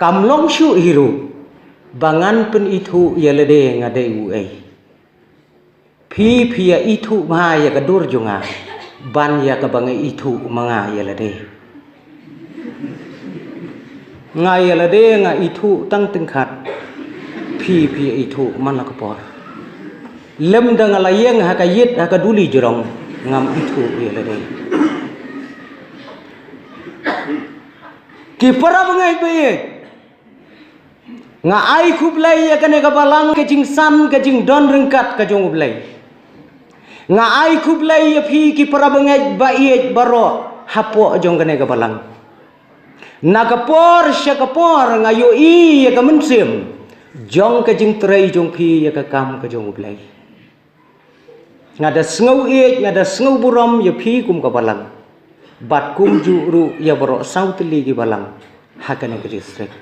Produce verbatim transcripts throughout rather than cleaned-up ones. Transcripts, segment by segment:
Kam long shuh hi ruh ba ngan pynithuh ïa lade nga dei uei. Phi phi ïa ithuh bha ïa ka dur jong nga ban ïa kaba nga ithuh ma nga ïa lade. Nga ïa lade nga ithuh tang tyngkhat. Phi phi ïa ithuh man la ka por. Lem da nga la ïeng ha ka ïit ha ka duli jrong ngam ithuh ïa lade. Ki para bangeit baieit, nga ai khublei ïa kane ka balang ka jingsan ka jingdon ryngkat ka jong U Blei. Nga ai khublei ïa phi ki para bangeit baieit baroh hapoh jong kane ka balang. Na ka por sha ka por nga ïohi ïa ka mynsiem jong ka jingtrei jong phi ïa ka kam ka jong U Blei. Nga da sngew ïeit, nga da sngew burom ïa phi kum ka balang. Bad kumjuh ruh ïa baroh saw tylli ki balang ha kane ka district.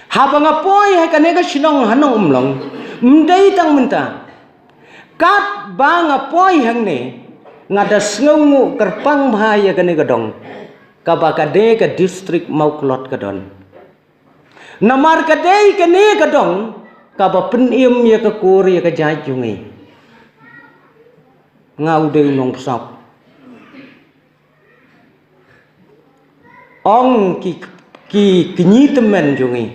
Haba nga poi ha kane ka shnong ha Nongumlong, ym dei tang mynta. Katba nga poi hangne, nga da sngewnguh kyrpang bha ïa kane ka dong kaba ka dei ka district Mawklot ka don. Namar ka dei kane ka dong kaba pynim ïa ka kur ïa ka jait jong ngi. Nga u dei u nongbsap. Ong ki, ki kñi tymmen jong ngi,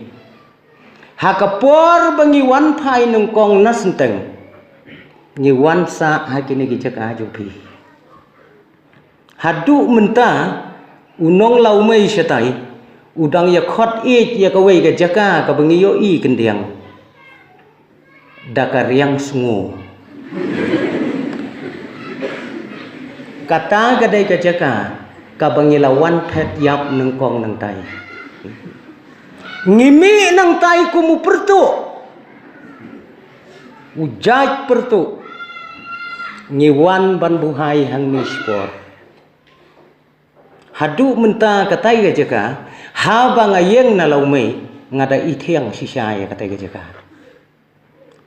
ha ka por ba ngi wan phai nyngkong na Synteng, ngi wan sah ha kine ki jaka jong phi. Haduh mynta u nonglawmei shatai u dang ïa khot ïeit ïa kawei ka jaka kaba ngi ïohi khyndiat da ka Riangsngew. Kata ka dei ka jaka kaba ngi la wan phet ïap nyngkong nangtai. Ngi mih nangtai kum u pyrtuh, u jait pyrtuh. Ngi wan ban buhai hangne shipor. Haduh mynta katai ka jaka, haba nga ïeng na lawmei, nga da ithiang shisha ïa katai ka jaka.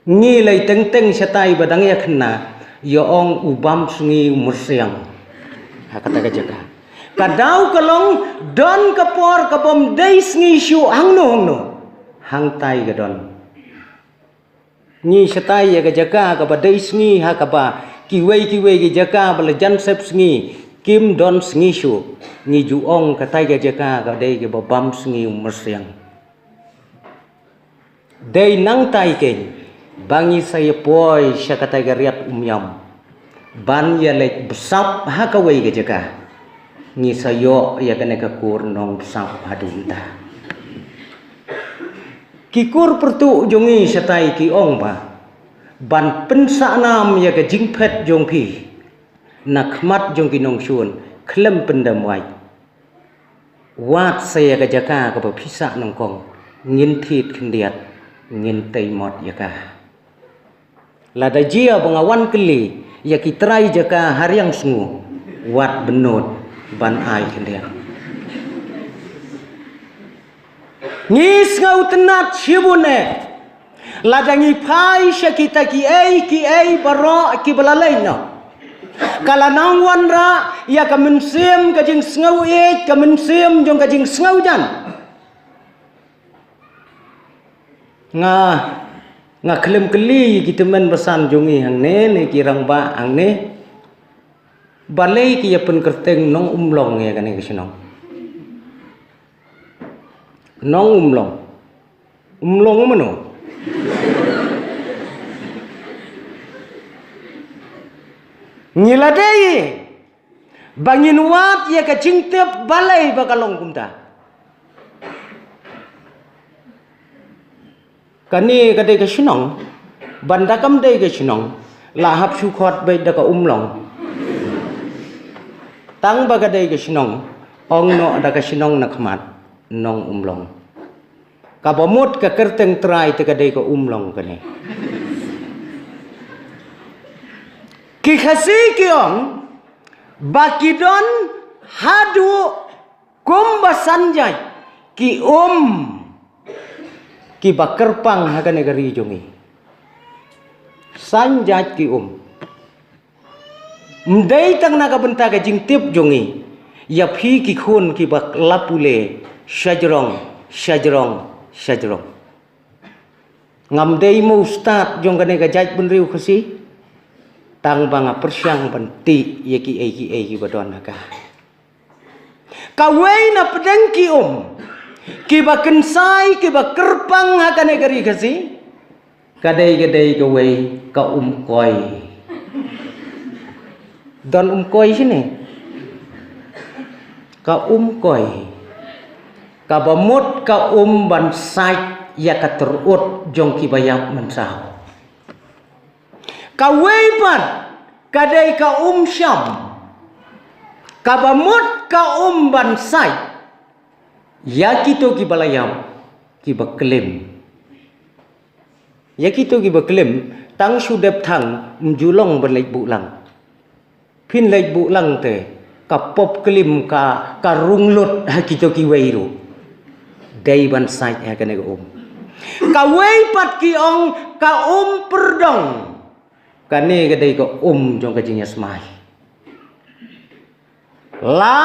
Ngi lei teng teng shatai ba dang ïa khynnah, ïa ong u bam sngi u myrsiang ha kata ka jaka. Ka daw ka long, don ka por ka bym dei sngi shuh hangno hangno. Hangtai ka don. Ngi shatai ïa ka jaka kaba dei sngi ha kaba kiwei kiwei ki jaka ba la jan sep sngi kim don sngi shuh. Ngi ju ong katai ka jaka ka dei kaba bam sngi u myrsiang. Dei nangtai keiñ ba ngi sa ïa poi sha katai ka riat Umiam ban ïa leit bsap ha kawei ka jaka. Ngi sa ïoh ïa kane ka kur nongbsap haduh mynta. Ki kur pyrtuh jong ngi shatai ki ong ba ban pynsahnam ïa ka jingphet jong phi na khmat jong ki nongshun khlem pyndem wait. Wat sa ïa ka jaka kaba phi sah nyngkong, ngin thied khyndiat, ngin tei mot ïa ka. Lada jia ba nga wan kylli ïa ki trai jaka ha Riangsngew, wat bynnud ban ai khyndiat. Ngi sngewtynnat shibun eh. Lada ngi phai sha kita kiei kiei baroh kiba la leit noh, ka la nang wanrah ïa ka mynsiem ka jingsngew ïeit, ka mynsiem jong ka jingsngew jan. Nga, nga khlem kylli ki tymmen basan jong ngi hangne ne ki rangbah hangne, balei ki ïa pynkyrteng Nongumlong ïa kane ka shnong. Nongumlong. Umlong mano? Ngi la dei ba ngin wad ïa ka jingtip balei ba ka long kumta. Kane ka dei ka shnong, ban da kam dei ka shnong, la hap shu khot beit da ka Umlong. Tang ba ka dei ka shnong, ong noh da ka shnong na khmat, Nongumlong. Kaba mut ka kyrteng trai te ka dei ka Umlong kane. Ki Khasi ki ong ba ki don haduh kumba san jait ki um kiba kyrpang ha kane ka ri jong ngi. San jait ki um. Ym dei tang na ka bynta ka jingtip jong ngi ïa phi ki khun kiba la pule shajrong Shajrong, shajrong. Ngam dei mo u stad jong kane ka jaitbynriew Khasi. Tang ba nga pyrshang ban tih ïa kiei kiei kiba don ha ka. Kawei na pdeng ki um kiba kynsai, kiba kyrpang ha kane ka ri Khasi, ka dei, ka dei kawei ka um koi. Don um koi shane? Ka um koi. Kaba mut ka um ban sait ïa ka tyrut jong kiba ïap mynsaw. Kawei pat ka dei ka um sham. Kaba mut ka um ban sait ïa kito kiba la ïap, kiba klim. Ïa kito kiba klim, tang shu dep thang, ym ju long ban leit buh lang. Phin leit buh lang te, ka pop klim ka, ka rung lut ha kito kiwei ruh. Dei ban sait ha kane ka um. Kawei pat ki ong ka um pyrdong. Kane ka dei ka um jong ka jingïasmai. La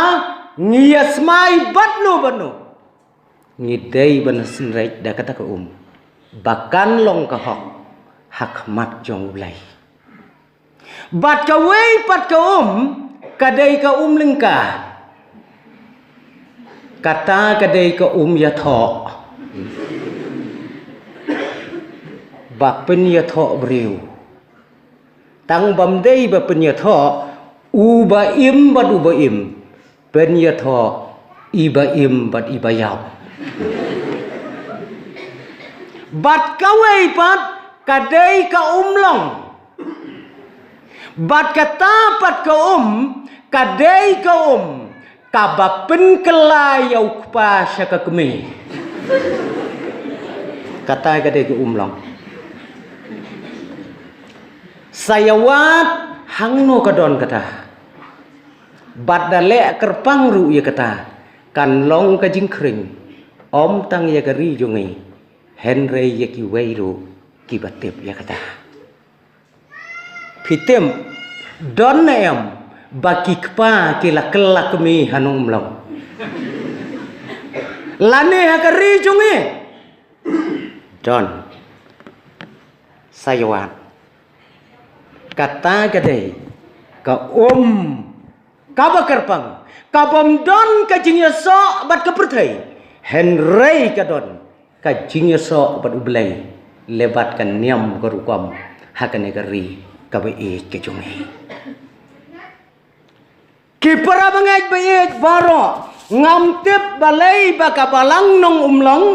ngi ïasmai bad no bad no, ngi dei ban synreit da kata ka um ba kan long ka hok ha khmat jong U Blei. Bad kawei pat ka um ka dei ka um lyngka. Kata ka dei ka um ïathoh. Ba pynïathoh briew. Tang bym dei ba pynïathoh u ba im bad u ba im, pynïathoh i ba im bad i ba ïap. Bad kawei pat ka dei ka um long. Bad kata pat ka um ka dei ka um kaba pynkylla ïa u kpa sha ka kmie. Kata ka dei ka um long. Sa ïa wad hangno ka don kata. Bad da leh kyrpang ruh ïa kata, kan long ka jingkhring, ym tang ïa ka ri jong ngi, hynrei ïa kiwei ruh kiba tip ïa kata. Phi tip, don ne em ba ki kpa ki la kylla kmie ha Nongumlong lane ha ka ri jong ngi? Don. Sa ïa wad. Kata ka dei ka um kaba kyrpang, kabym don ka jingïasoh bad ka pyrthei, hynrei ka don ka jingïasoh bad U Blei, leh bad ka niam ka rukom ha kane ka ri kaba ïeit ka jong ngi. Ki para bangeit ba ïeit baroh, ngam tip balei ba ka Balang Nongumlong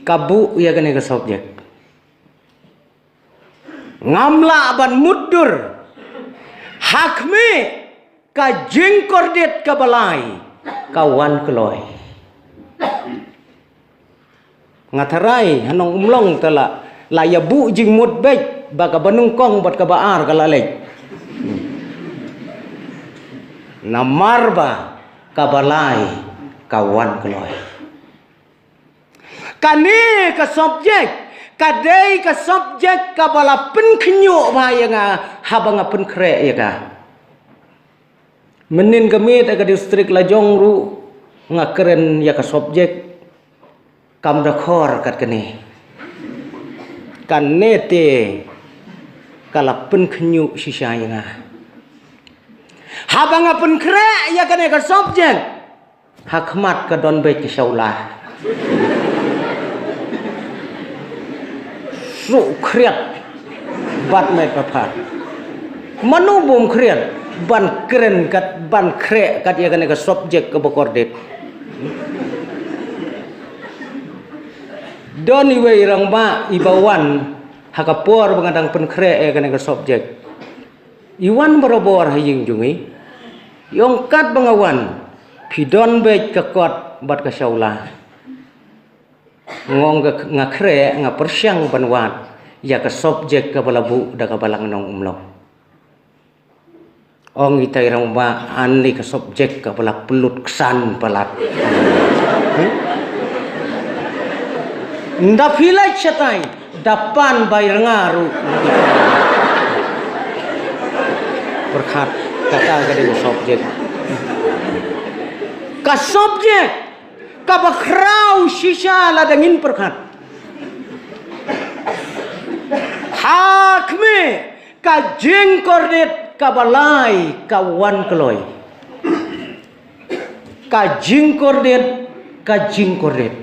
ka buh ïa kane ka subject. Ngam lah ban mutdur. Ha khmih ka jingkordit kaba lai ka wan kloi. Nga tharai ha Nongumlong te la, la ïa buh jingmut beit ba kaba nyngkong bad kaba ar ka la leit. Namar ba kaba lai ka wan kloi. Kane ka subject ka dei ka subject kaba la pynkhynñiuh bha ïa nga haba nga pynkhreh ïa ka. Mynnin ka miet ha ka distrik la jong ruh nga kren ïa ka subject kam da khor kat kane. Kane te ka la pynkhynñiuh shisha ïa nga. Haba nga pynkhreh ïa kane ka subject, ha khmat ka don beit ka shawla. Shu khriat bad met papat. Mano bym khriat ban kren kat, ban khreh kat ïa kane ka subject kaba kordit. Don iwei i rangbah iba wan ha ka por ba nga dang pynkhreh ïa kane ka subject. I wan barabor ha ïing jong ngi. I ong katba nga wan, phi don beit ka kot bad ka shawla. Nga ong nga khreh, nga pyrshang ban wad ïa ka subject kaba la buh da ka Balang Nongumlong. Ong itai rangbah, ani ka subject kaba la pynlut ksan palat. Nda phi leit shatai, da pan bai rnga ruh. Pyrkhat, kata ka dei ka subject. Ka subject Kaba khraw shisha lada ngin pyrkhat. Ha khmih, ka jingkordit kaba lai ka wan kloi. Ka jingkordit, ka jingkordit.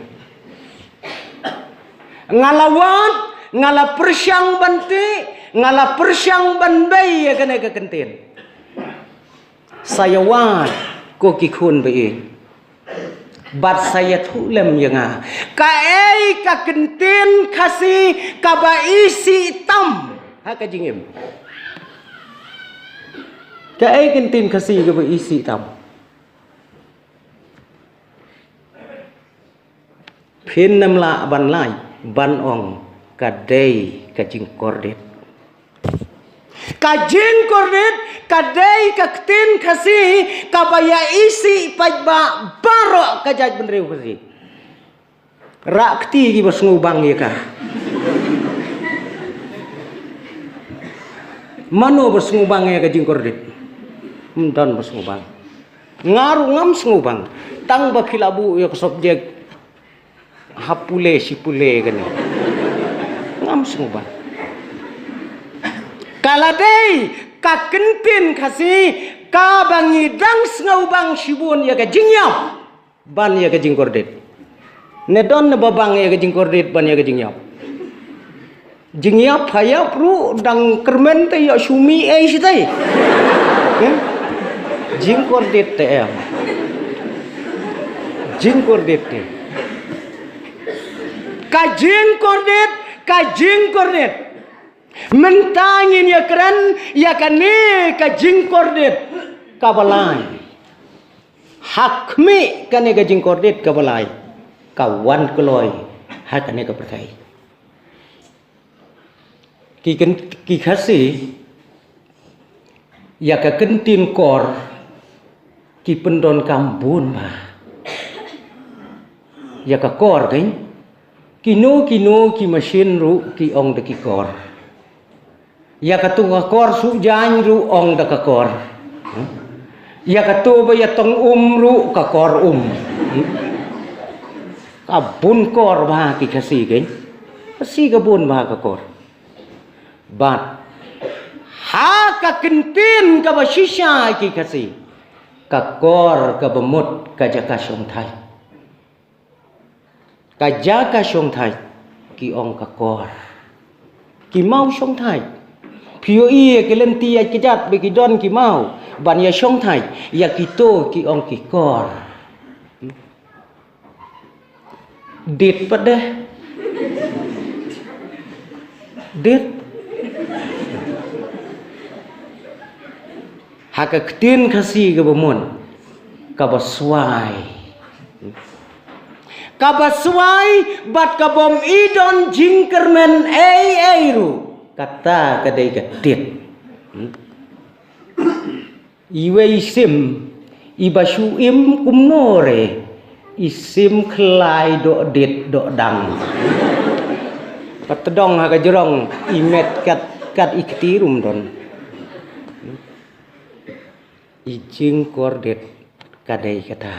Nga la wad, nga la pyrshang ban tih, nga la pyrshang ban bei ïa kane ka kyntien. Sa ïa wad ko ki khun ba ïeit. Bad sa ïathuh lem ïa nga. Kaei ka kyntien Khasi kaba isih tam ha ka jingim? Kaei ka kyntien Khasi kaba isih tam? Phin nym lah ban lait ban ong ka dei ka jingkordit. Ka jingkordit ka dei ka ktien Khasi kaba ïa isih paidbah baroh ka jaitbynriew Khasi. Rah kti kiba sngewbang ïa ka. Mano ba sngewbang ïa ka jingkordit? Ym don ba sngewbang. Nga ruh ngam sngewbang. Tang ba phi la buh ïa ka subject ha pule shi pule kane. Ngam sngewbang. Ka la dei ka kyntien Khasi kaba ngi dang sngewbang shibun ïa ka jingïap ban ïa ka jingkordit. Ne don ne ba bang ïa ka jingkordit ban ïa ka jingïap? Jingïap ha ïap ruh dang kyrmen te ïoh shu mih ei shi tai. Jingkordit te em. Jingkordit te. Ka jingkordit, ka jingkordit. Mynta ngin ïa kren ïa kane ka jingkordit kaba lai. Ha khmih kane ka jingkordit kaba lai ka wan kloi ha kane ka pyrthei. Ki kyn-, ki Khasi ïa ka kyntien kor ki pyndonkam bun bha. Ïa ka kor keiñ, kino kino ki mashin ruh ki ong da ki kor. Ïa kato ka kor suh jaiñ ruh ong da ka kor. Ïa kato ba ïa tong um ruh ka kor um. Ka bun kor bha ki Khasi keiñ. Khasi ka bun bha ka kor. Bad ha ka kyntien kaba shisha ki Khasi, ka kor kaba mut ka jaka shongthait. Ka jaka shongthait ki ong ka kor. Ki maw shongthait. Phi ïohi ïa ki lynti ïa ki jait ba ki don ki maw ban ïa shongthait, ïa kito ki ong ki kor. Dit pat deh. Dit. Ha ka ktien Khasi kaba mon, kaba swai. Kaba swai bad ka bym i don jingkyrmen ei ei ruh. Kata ka dei ka dit. Iwei i sim iba shu im kumno re, i sim khlai doh dit doh dang. Pat tdong ha ka jrong i met kat kat i kti rum don. I jingkordit ka dei kata.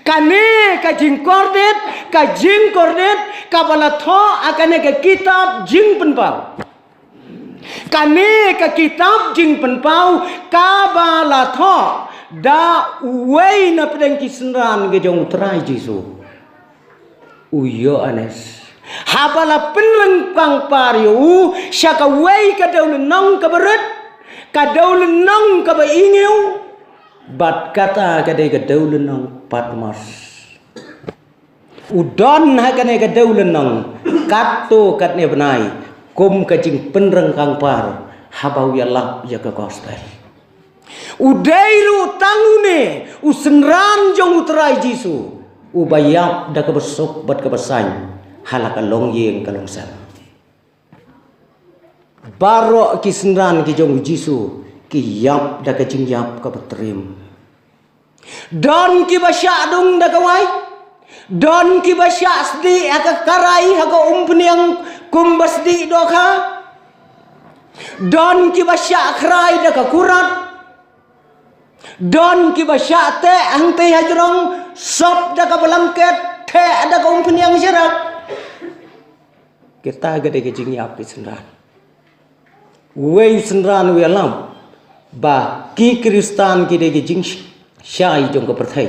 Kane ka jingkordit, ka jingkordit kaba la thoh ha kane ka kitab Jingpynpaw. Kane ka kitab Jingpynpaw kaba la thoh da uwei na pdeng ki synran ki jong U Trai Jisu, u Ïoannis. Haba la pynryngkang par ïa u sha kawei ka dewlynnong kaba rit, ka dewlynnong kaba ingiew, bad kata ka dei ka dewlynnong Patmos. U don ha kane ka dewlynnong katto katne bnai kum ka jingpynryngkang par haba u ïalap ïa ka gospel. U dei ruh tang une u synran jong U Trai Jisu uba ïap da kaba suk bad kaba saiñ ha la ka longïing ka longsem. Baroh ki synran ki jong U Jisu ki ïap da ka jingïap kaba triem. Don kiba shah dung da ka wai. Don kiba shah sdieh ha ka karai ha ka umphniang kumba sdieh dohkha. Don kiba shah khrai da ka kurat. Don kiba shah teh hangtei hajrong Sop da ka blanket, theh da ka umphniang sharak. Kita ka dei ka jingïap ki synran. Wei synran u ïalam ba ki Khristan ki dei ka jingshai jong ka pyrthei.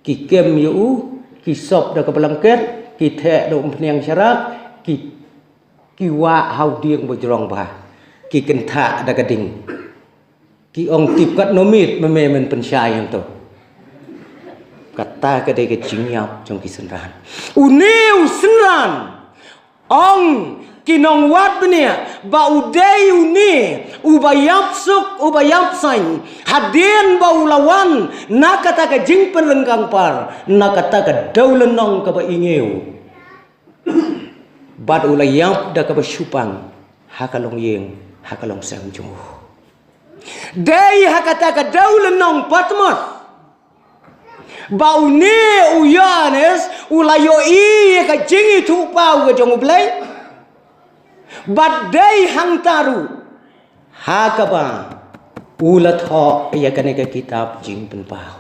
Ki kem ïa u, ki sop da ka blanket, ki theh da umphniang sharak, ki, ki wah ha u dieng ba jrong bha, ki kynthah da ka ding. Ki ong tip katno miet ma me men pynshai hangto. Kata ka dei ka jingïap jong ki synran. Une u synran, ong ki nongwad bniah ba u dei une uba ïap suk, uba ïap saiñ, hadien ba u la wan na kata ka jingpynryngkang par, na kata ka dewlynnong kaba ingiew. Bad u la ïap da kaba shu pang ha ka longïing, ha ka longsem jong u. Dei ha kata ka dewlynnong Patmos ba une u Ïoannis u la ïohi ïa ka jingithuhpaw ka jong U Blei. Bad dei hangta ruh ha kaba u la thoh ïa kane ka kitab Jingpynpaw.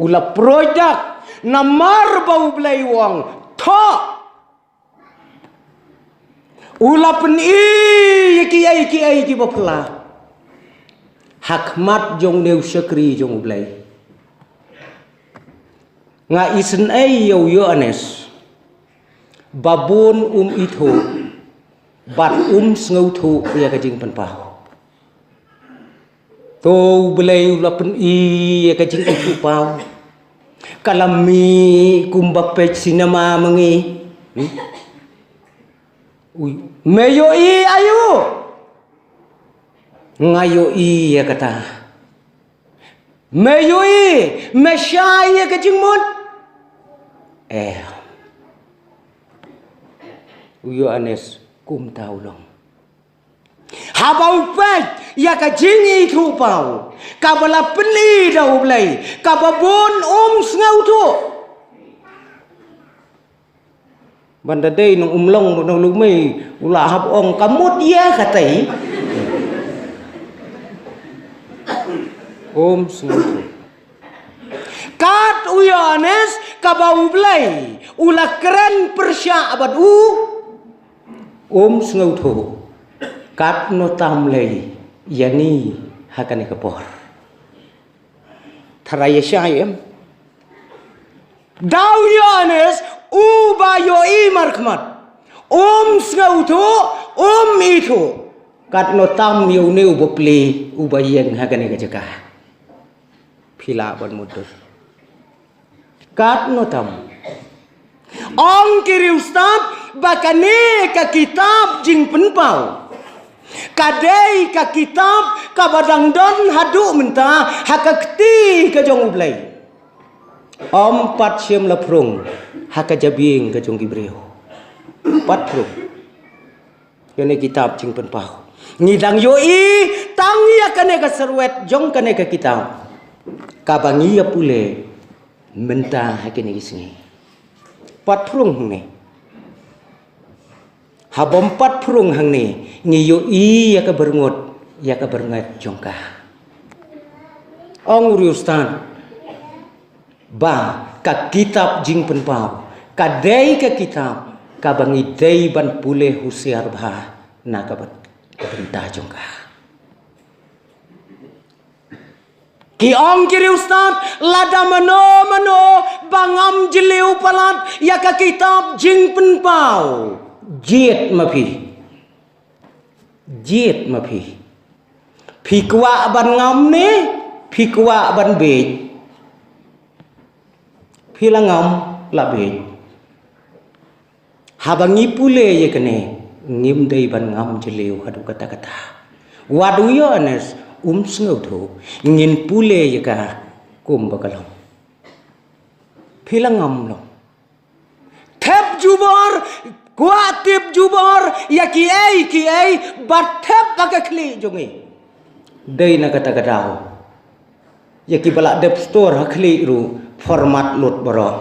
U la pyrshah namar ba U Blei u ong, thoh. U la pyni ïa kiei kiei kiba phylla ha khmat jong une u shakri jong U Blei. Nga isynei ïa u Ïoannis ba bun um ithuh bad um sngewthuh ïa ka Jingpynpaw. To U Blei u la pyni ïa ka jingithuhpaw. Ka la mih kumba peit sinema ma ngi. Hmm? Ui, me ïohi aïu? Nga ïohi ïa kata. Me ïohi, me shai ïa ka jingmut? Eh. U Ïoannis kumta u long. Haba u peit ïa ka jingithuhpaw kaba la pyni da U Blei, kaba bun um sngewthuh. Ban da dei nong um long ba nong luk mei u la hap ong ka mut ïa katei. Um sngewthuh. Kat u Ïoannis kaba U Blei u la kren pyrshah bad u, um sngewthuh katno tam lei ïa ngi ha kane ka por. Tharai ïa shai em. Da u Ïoannis uba ïohi markhmat, um sngewthuh, um ithuh katno tam ïa une uba plie, uba ïeng ha kane ka jaka. Phi lah ban mutdur. Katno tam. Ong ki riewstad ba kane ka kitab Jingpynpaw ka dei ka kitab kaba dang don haduh mynta ha ka kti ka jong U Blei. Ym pat shym la phrung ha ka jabieng ka jong ki briew. Pat phrung. Kane kitab Jingpynpaw. Ngi dang ïohi tang ïa kane ka syrwet jong kane ka kitab kaba ngi ïa pule mynta ha kine ki sngi. Pat phrung hangne. Haba ym pat phrung hangne ngi ïohi ïa ka byrngut, ïa ka byrngut jong ka. Ong u riewstad ba ka kitab Jingpynpaw ka dei ka kitab kaba ngi dei ban pule husiar bha na ka byn-, ka bynta jong ka. Ki ong ki riewstad, lada mano mano ba ngam jylliew palat ïa ka kitab Jingpynpaw, jied ma phi. Jied ma phi. Phi kwah ban ngam ne phi kwah ban bieit? Phi la ngam la bieit. Haba ngi pule ïa kane ngim dei ban ngam jylliew haduh katta katta. Wat u Ïoannis um sngewthuh, ngin pule ïa ka kumba ka long. Phi la ngam long. Thep jubor, kwah tip jubor ïa kiei kiei, bad thep ha ka khlieh jong ngi. Dei na kata ka daw ïa kiba la dep store ha khlieh ruh format lut baroh.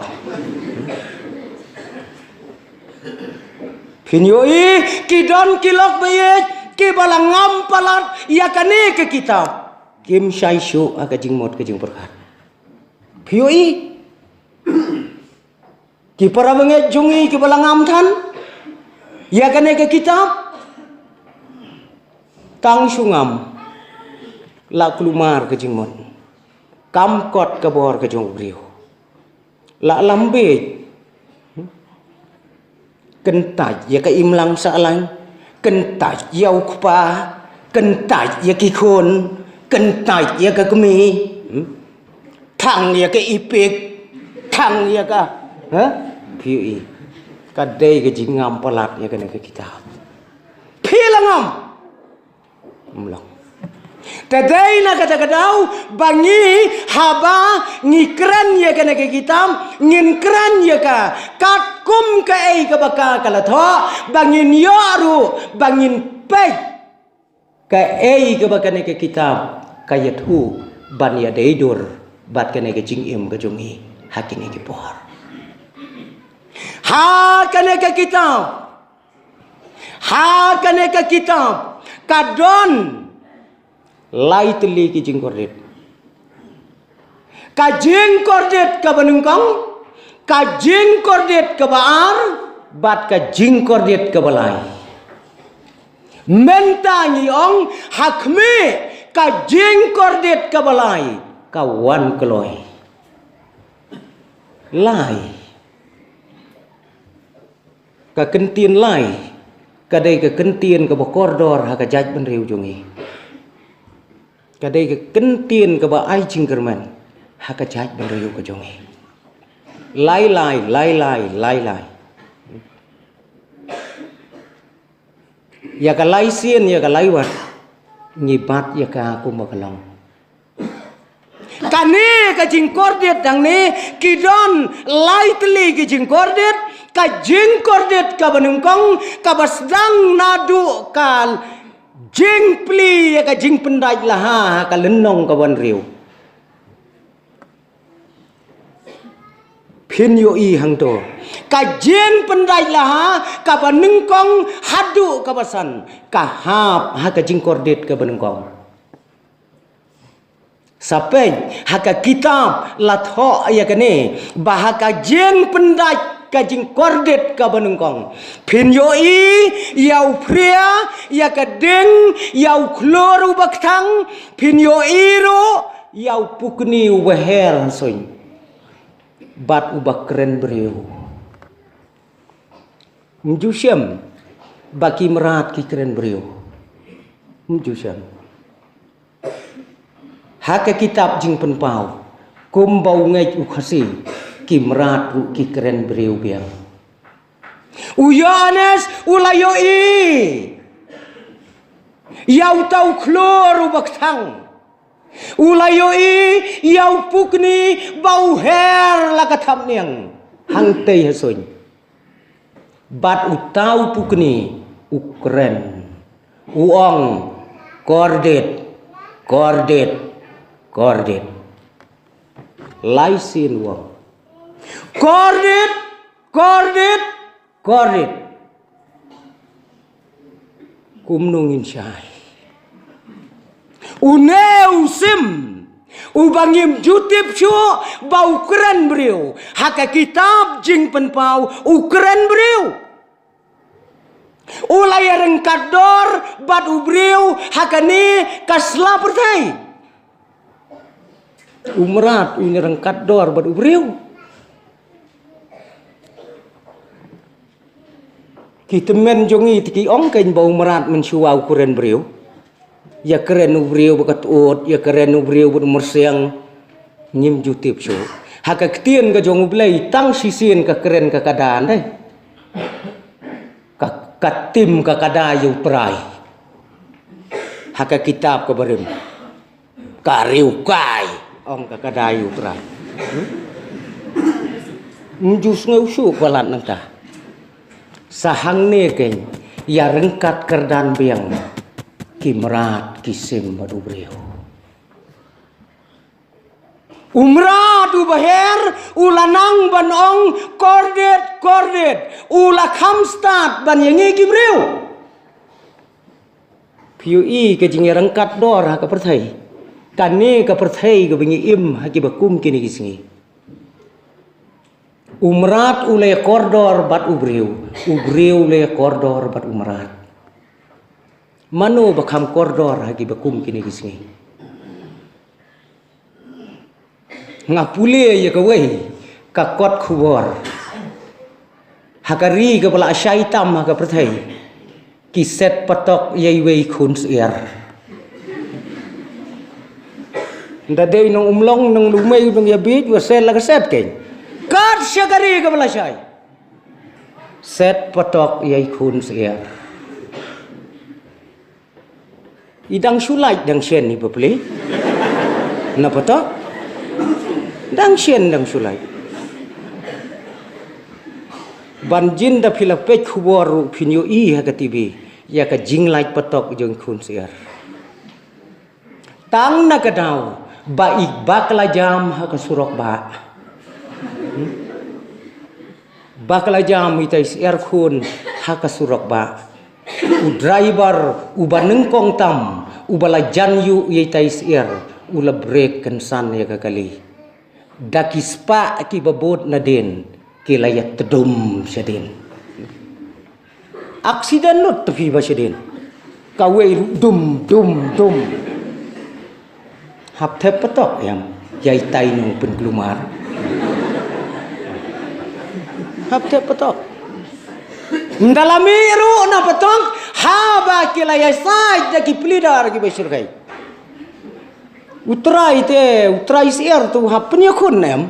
Phin ïohi ki don ki lok ba ïeit kiba la ngam palat ïa kane ka kitab, kim shai shuh ha ka jingmut ka jingpyrkhat. Phi ïohi, ki para bangeit jong ngi kiba la ngam than ïa kane ka kitab, tang shu ngam, la kulmar ka jingmut, kam kot ka bor ka jong u briew. La lam beit. Kyntait ïa ka imlang sahlang, kyntait ïa u kpa, kyntait ïa ki khun, kyntait ïa ka kmie, hmm? Thang ïa ka ipik, thang ïa ka, ha? Phi ïohi, ka dei ka jingngam palat ïa kane ka kitab. Phi la ngam. Mlong. Te dei na kata ka daw ba ngi, haba ngi kren ïa kane ka kitab, ngin kren ïa ka katkum kaei kaba ka ka la thoh, ba ngin ïoh ruh, ba ngin peit kaei kaba kane ka kitab ka ïathuh ban ïadei dur bad kane ka jingim ka jong ngi ha kine ki por. Ha kane ka kitab, ha kane ka kitab ka don lai tylli ki jingkordit. Ka jingkordit kaba nyngkong, ka jingkordit kaba ar, bad ka jingkordit kaba lai. Mynta ngi ong ha khmih, ka jingkordit kaba lai ka wan kloi. Lai. Ka kyntien lai ka dei ka kyntien kaba kordor ha ka jaitbynriew jong ngi. Ka dei ka kyntien kaba ai jingkyrmen ha ka jaitbynriew ka jong ngi. Lai lai, lai lai, lai lai. Ïa ka lai sien, ïa ka lai wat, ngi bat ïa ka kumba ka long. Kane ka jingkordit hangne, ki don lai tylli ki jingkordit, ka jingkordit kaba nyngkong, kaba sdang naduh ka jingplie ïa ka jingpyndait laha ha ka lynnong kaba hynriew. Phin ïohi hangto. Ka jingpyndait laha kaba nyngkong haduh kaba san, ka hap ha ka jingkordit kaba nyngkong. Sa peit ha ka kitab la thoh ïa kane, ba ha ka jingpyndait ka jingkordit kaba nyngkong, phin ïohi ïa u phria, ïa ka ding, ïa u khlur uba kthang, phin ïohi ruh ïa u pukni uba her ha suiñ bad uba kren briew. Ym ju shem ba ki mrad ki kren briew. Ym ju shem. Ha ka kitab Jingpynpaw, kumba u ngeit u Khasi, ki mrad ruh ki kren briew biang. U Ïoannis u la ïohi ïa uta u khlur uba kthang. U la ïohi ïa u pukni ba u her la ka thapniang hangtei ha suiñ. Bad uta u pukni u kren, u ong, "Kordit, kordit, kordit." Lai sien u ong, "Kordit, kordit, kordit." Kumno ngin shai? Une u sim uba ngim ju tip shuh ba u kren briew, ha ka kitab Jingpynpaw u kren briew. U la ïa ryngkat dor bad u briew ha kane ka sla pyrthei. U mrad u ïa ryngkat dor bad u briew. Ki tymmen jong ngi te ki ong kein ba u mrad mynshuwa u kren briew. Ïa kren u briew bad ka tut, ïa kren u briew bad u myrseng. Ngim ju tip shuh. Ha ka ktien ka jong U Blei tang shisien ka kren ka ka da, ndei. Ka, ka tim ka ka da ïa U Trai. Ha ka kitab ka barim. Ka riewkai, ong ka ka da ïa U Trai. Hmm? Ym ju sngew shuh palat nangta. Sa hangne kein ïa ryngkat kyrdan biang ki mrad ki sim bad u briew. U mrad uba her u la nang ban ong, "Kordit, kordit." U la kham stad ban ïa ngi ki briew. Phi ïohi ka jingïaryngkat dor ha ka pyrthei. Kane ka pyrthei kaba ngi im ha kiba kum kine ki sngi. U mrad u la ïa kordor bad u briew, u briew u la ïa kordor bad u mrad. Mano ba kham kordor ha kiba kum kine ki sngi? Nga pule ïa kawei ka kot khubor ha ka ri kaba la shai tam ha ka pyrthei. Ki set patok ïa iwei khun syiar. Nda dei nong umlong nong lumei nong ïa bit wa set la ka set keng. Kat sha ka ri kaba la shai. Set patok ïa i khun syiar. I dang shu lait dang shen i bapli. Na patok. Dang shen dang shu lait. Ban jin da phi la peit khubor ruh phin ïohi ha ka T V ïa ka jinglait patok jong khun syiar. Tang na ka daw ba i bakla jam ha ka surok ba. Hmm? Bakla jam itai syiar khun ha ka surok ba. U driver uba nyngkong tam uba la jan ïu itai syiar u la brake kynsan ïa ka kali. Da ki spah kiba bud nadien ki la ïa tdum shadien. Accident lut tpi ba shadien. Kawei ruh dum dum dum. Hap thep patok ïam ïa itai nong pynklumar. Hap thep patok. Ndalami ruh na patok haba ki la ïa sait da ki plidar kiba shyrkhei. U trai te, u trai syiar tu hap pynïakhun em.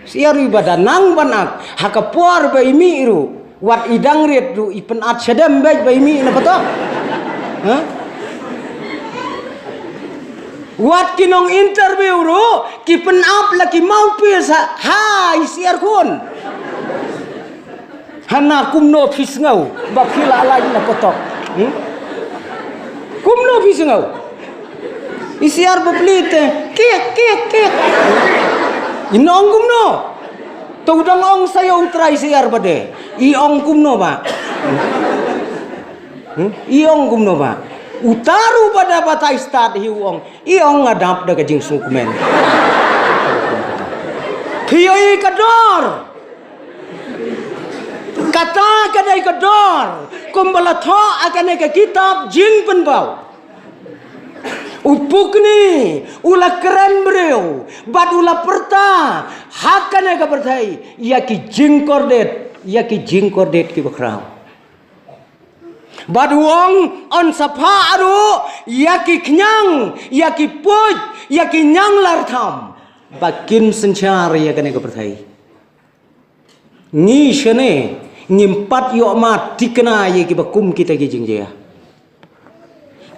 Syiar i ba da nang ban ak ha ka por ba i mih ruh wat i dang rit ruh i pynat shadem bej ba i mih na patok. Ha? Wat ki nong interview ruh ki pynap la ki mouthpiece ha, ha i syiar khun. Hana kumno phi sngew ba phi la lait na patok? Hmm? Kumno phi sngew? I syiar bapli te kik kik kik. I nong kumno? To dang ong sa ïa u trai syiar bade. I ong kumno ba? Hmm? I ong kumno ba? Uta ruh bada batai stad hi u ong. I ong nga dap da ka jingsngewkmen. Phi ïohi ka dor. Kata ka dei ka dor kumba la thoh ha kane ka kitab Jingpynpaw. U pukni u la kren briew bad u la pyrta ha kane ka pyrthei ïa ki jingkordit, ïa ki jingkordit kiba khraw. Bad u ong yn sa phah ruh ïa ki khñiang, ïa ki puit, ïa ki ñianglartham ba kin synshar ïa kane ka pyrthei. Ngi shane ngim pat ïoh mad thikna ïa kiba kum kita ki jingjia.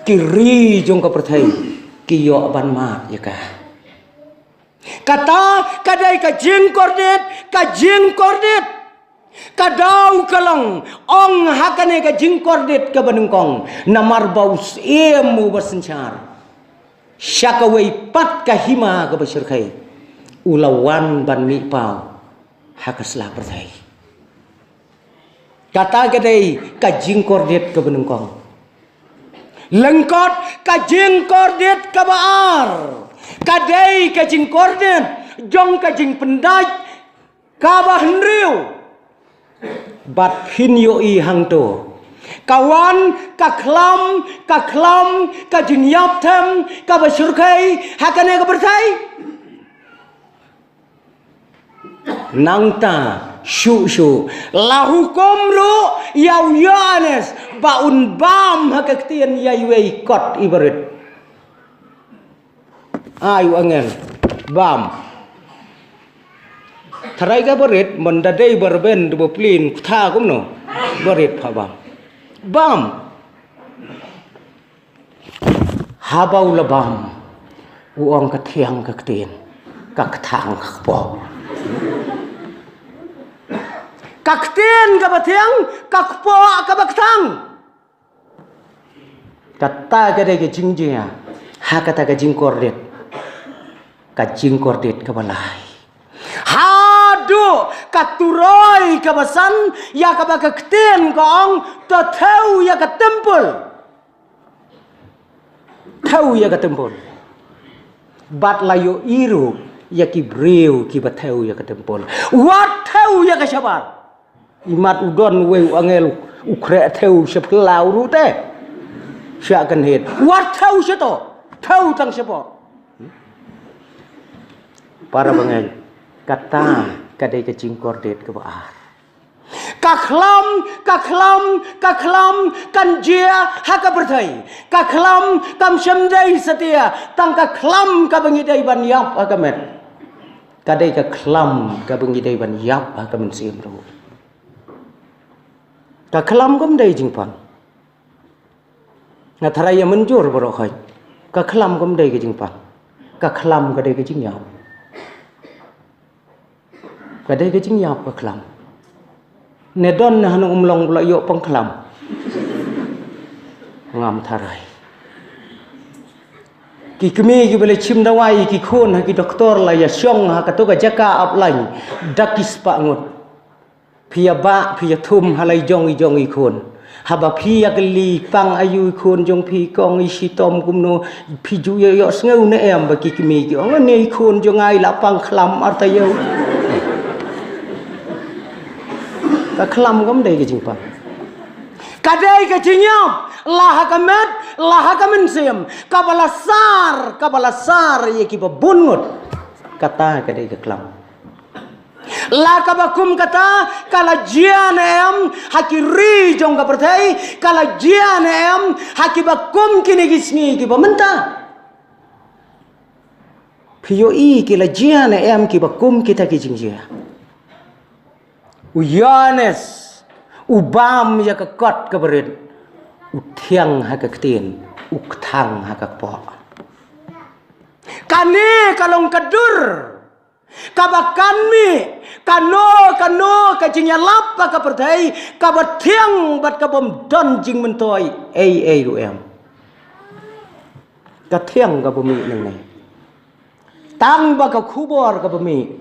Ki ri jong ka pyrthei ki ïoh ban mad ïa ka. Kata ka dei ka jingkordit, ka jingkordit. Ka daw ka long ong ha kane ka jingkordit kaba nyngkong namar ba u Syiem uba synshar sha kawei pat ka hima kaba shyrkhei u la wan ban mih paw ha ka sla pyrthei. Kata ka dei ka jingkordit kaba nyngkong. Lyngkot ka jingkordit kaba ar ka dei ka jingkordit jong ka jingpyndait kaba hynriew. Bad phin ïohi hangto ka wan ka khlam, ka khlam ka jingïapthem kaba shyrkhei ha kane ka pyrthei. Nangta shuh shuh la hukum ruh ïa u Ïoannis ba un bam ha ka ktien ïa iwei i kot iba rit. Ai u angel bam. Tharai kaba rit mon da dei ba rben da ba plin ktha kumno ba rit pha bam. Bam. Haba u la bam u ong ka thiang ka ktien ka kthang ka kpoh. Ka ktien kaba thiang, ka kpoh kaba kthang. Kata ka dei ka jingjia ha kata ka jingkordit. Ka jingkordit kaba lai haduh ka turoi kaba san ïa kaba ka ktien ka ong to thew ïa ka templ. Thew ïa ka templ. Bad la ïohi ruh ïa ki briew kiba thew ïa ka templ. Wat thew ïa ka shabar. Imat u don uwei u angel u khreh thew sha phyllaw ruh te. Sha kan het. Wat thew shato. Thew tang shapoh. Para bangeit. Kata ka dei ka jingkordit kaba ar. Ka khlam, ka khlam, ka khlam, kan jia ha ka pyrthei. Ka khlam, kam shym dei satia, tang ka khlam kaba ngi dei ban ïap ha ka met. Ka dei ka khlam kaba ngi dei ban ïap ha ka mynsiem ruh. Ka khlam kam dei jingpang. Nga tharai ïa mynjur baroh hoi. Ka khlam kam dei ka jingpang. Ka khlam ka dei ka jingïap. Ka dei ka jingïap ka khlam. Ne don ne hanung umlong bla ïoh pang khlam. Ngam tharai. Ki kmie kiba la shim dawai ki khun ha ki doktor la ïa shong ha kato ka jaka ap lain. Dak ki spah ngut. Phi ïa bah, phi ïa thum ha la i jong i jong i khun. Haba phi ïa kylli pang aïu i khun jong phi kong i shitom kumno, phi ju ïoh ïoh sngew ne em ba ki kmie ki ong ne i khun jong nga i la pang khlam ar taïew. Ka khlam kam dei ka jingpang. Ka dei ka jingïap, la ha ka met, la ha ka mynsiem, kaba la sar, kaba la sar ïa kiba bun ngut. Kata ka dei ka khlam. La kaba kum kata, ka la jia ne em, ha ki ri jong ka pyrthei, ka la jia ne em, ha kiba kum kine ki sngi kiba mynta. Phi ïohi ki la jia ne em kiba kum kita ki jingjia. U Ïoannis, u bam ïa ka kot kaba rit, u thiang ha ka ktien, u kthang ha ka kpoh. Kane ka long ka dur. Kaba kan mih, kano, kano, ka jingïalap ha ka pyrthei, kaba thiang bad kaba ym don jingmyntoi, ei, ei, ruh em. Ka thiang kaba mih nangne. Tang ba ka khubor kaba mih,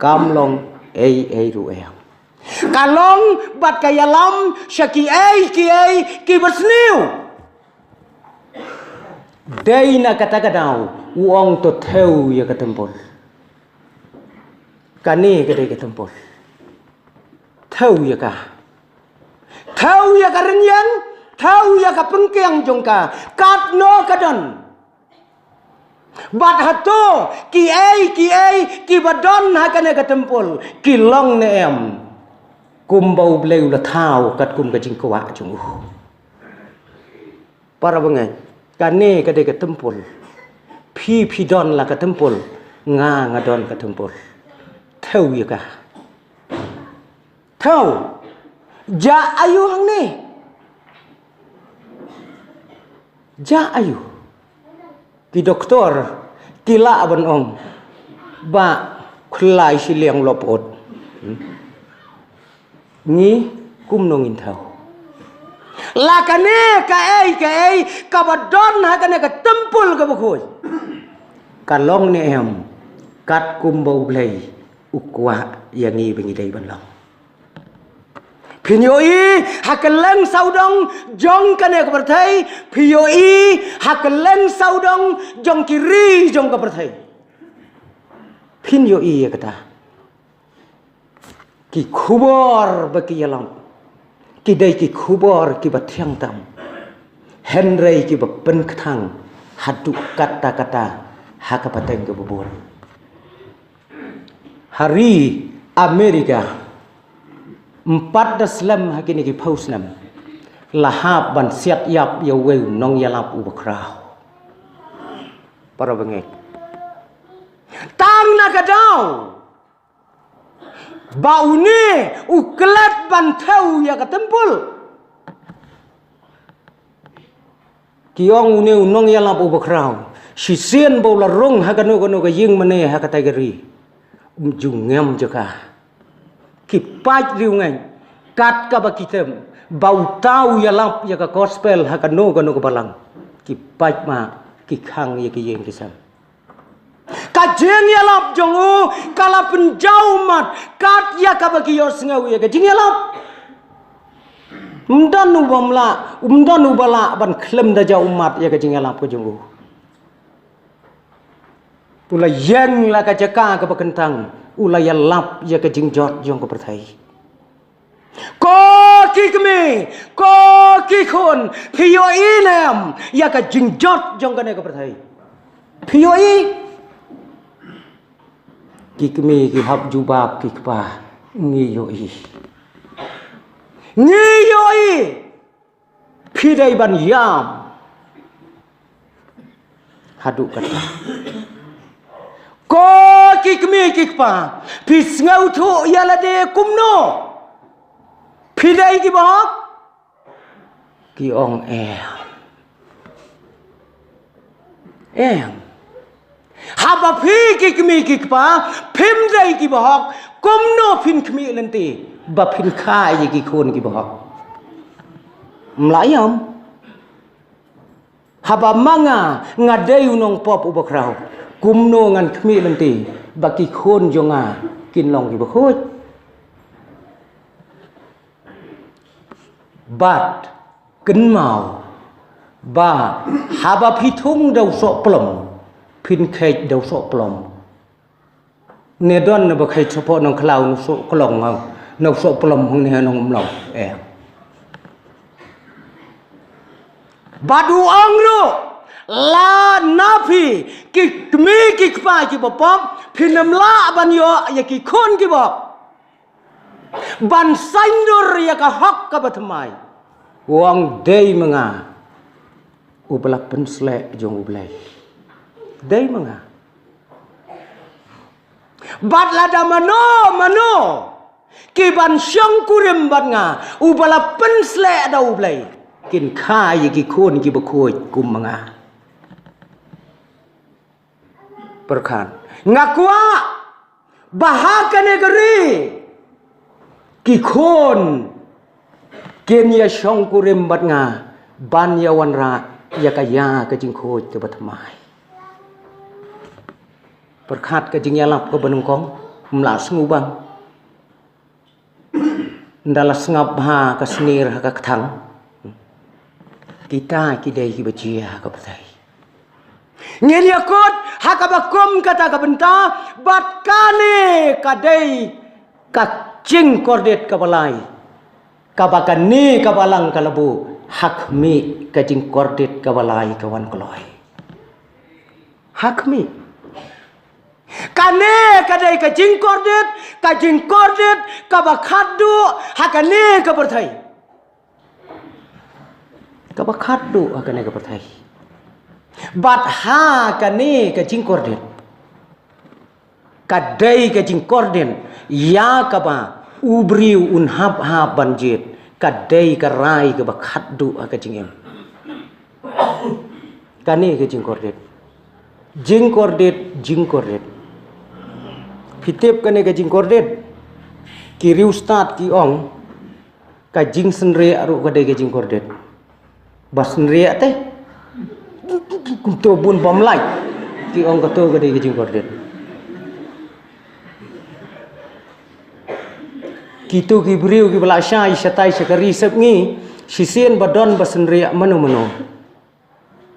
kam long, ei, ei, ruh em. Ka long, bad ka ïalam, sha ki ei, ki ei, kiba sniew. Dei na kata ka daw, u ong to thew ïa ka templ. Kane ka dei ka templ. Thew ïa ka. Thew ïa ka rynïeng, thew ïa ka pynkiang jong ka, katno ka don. Bad hato, ki ei, ki ei, kiba don ha kane ka templ, ki long ne em. Kumba U Blei u la thaw, katkum ka jingkwah jong u. Para bangeit, kane ka dei ka templ. Phi phi don la ka templ, nga nga don ka templ. Thew ïa ka. Thew. Ja aïu hangne. Ja aïu. Ki doktor, ki lah ban ong. Ba, khlai shiliang lop ot. Hmm. Ngi kumno ngin thew. La kane kaei kaei kaba don ha kane ka templ kaba khuid. Ka long ne em katkum ba U Blei u kwah ïa ngi ba ngi dei ban long. Phin ïohi ha kylleng sawdong jong kane ka pyrthei, phin ïohi ha kylleng sawdong jong ki ri jong ka pyrthei. Phin ïohi ïa kata. Ki khubor ba ki ïalam ki dei ki khubor kiba thiang tam. Hynrei kiba pynkthang haduh katta katta ha ka pateng kaba bun. Ha ri Amerika, em pat da slem ha kine ki phew snem la hap ban siat ïap ïa uwei u nongïalap uba khraw. Para bangeit. Tang na ka daw ba une u klet ban thew ïa ka templ. Ki ong une u nongïalap uba khraw, shisien ba u la rung ha kano kano ka ïing mane ha kata ka ri, um ju ngem jaka. Ki pait riewngeit kat kaba ki tem ba uta u ïalap ïa ka gospel ha kano kano ka balang. Ki pait ma ki khang ïa ki ïing ki sem. Ka jingïalap jong u ka la pynjaw ummat kat ïa kaba ki ïohsngew ïa ka jingïalap. Ym don uba mlah, ym don uba lah ban khlem da jaw ummat ïa ka jingïalap ka jong u. U la ïeng la ka jaka kaba kyntang, u la ïalap ïa ka jingjot jong ka pyrthei. Ko ki kmie, ko ki khun, phi ïohi ne em ïa ka jingjot jong kane ka pyrthei? Phi ïohi? Ki kmie ki hap jubab, ki kpa, ngi ïohi. Ngi ïohi. Phi dei ban ïam. Haduh katta. Ko ki kmie ki kpa, phi sngewthuh ïa lade kumno? Phi dei ki bahok? Ki ong em. Em. Haba phi ki kmie ki kpa phim dei ki bahok, kumno phin khmih lynti ba phin kha ïa ki khun ki bahok? Mla ïam. Haba ma nga nga dei u nongpop uba khraw, kumno ngan khmih lynti ba ki khun jong nga kin long ki bakhuid? Bad kynmaw ba haba phi thung da u sohplom, phin kheit da u sohplom. Ne don na ba kheit shapoh nongkhlaw, na u sohklong, na u sohplom hangne nongmlong. Eh. Bad u ong ruh, la na phi ki kmie ki kpa kiba pop, phin ym lah ban ïoh ïa ki khun ki bahok ban saiñdur ïa ka hok kaba thymmai. U ong dei ma nga uba la pynsleh jong U Blei. Dei ma nga. Bad lada mano mano ki ban shongkurim bad nga, uba la pynsleh da U Blei, kin kha ïa ki khun ki bakhuid kum ma nga. Pyrkhat. Nga kwah ba ha kane ka ri ki khun kin ïa shongkurim bad nga ban ïa wanrah ïa ka, ïa ka jingkhuid kaba thymmai. Pyrkhat ka jingïalap kaba nyngkong, ym lah sngewbang. Ynda la sngap ha ka snier ha ka kthang, kita ki dei kiba jia ha ka pyrthei. Ngin ïakut ha kaba kum kata ka bynta, bad kane ka dei ka jingkordit kaba lai, kaba kane ka Balang ka la buh: hakhmih, ka jingkordit kaba lai ka wan kloi. Hakhmih. Kane ka dei ka jingkordit, ka jingkordit kaba khatduh ha kane ka pyrthei. Kaba khatduh ha kane ka pyrthei. Bad ha kane ka jingkordit, ka dei ka jingkordit ïa kaba u briew un hap hap ban jied, ka dei ka rai kaba khatduh ha ka jingim. Kane ka jingkordit. Jingkordit, jingkordit. Phi tip kane ka jingkordit? Ki riewstad ki ong ka jingsynriah ruh ka dei ka jingkordit. Ba synriah te, kumto bun bym lait, ki ong kato ka dei ka jingkordit. Kito ki briew kiba la shai shatai sha ka ri sepngi, shisien ba don ba synriah mano mano,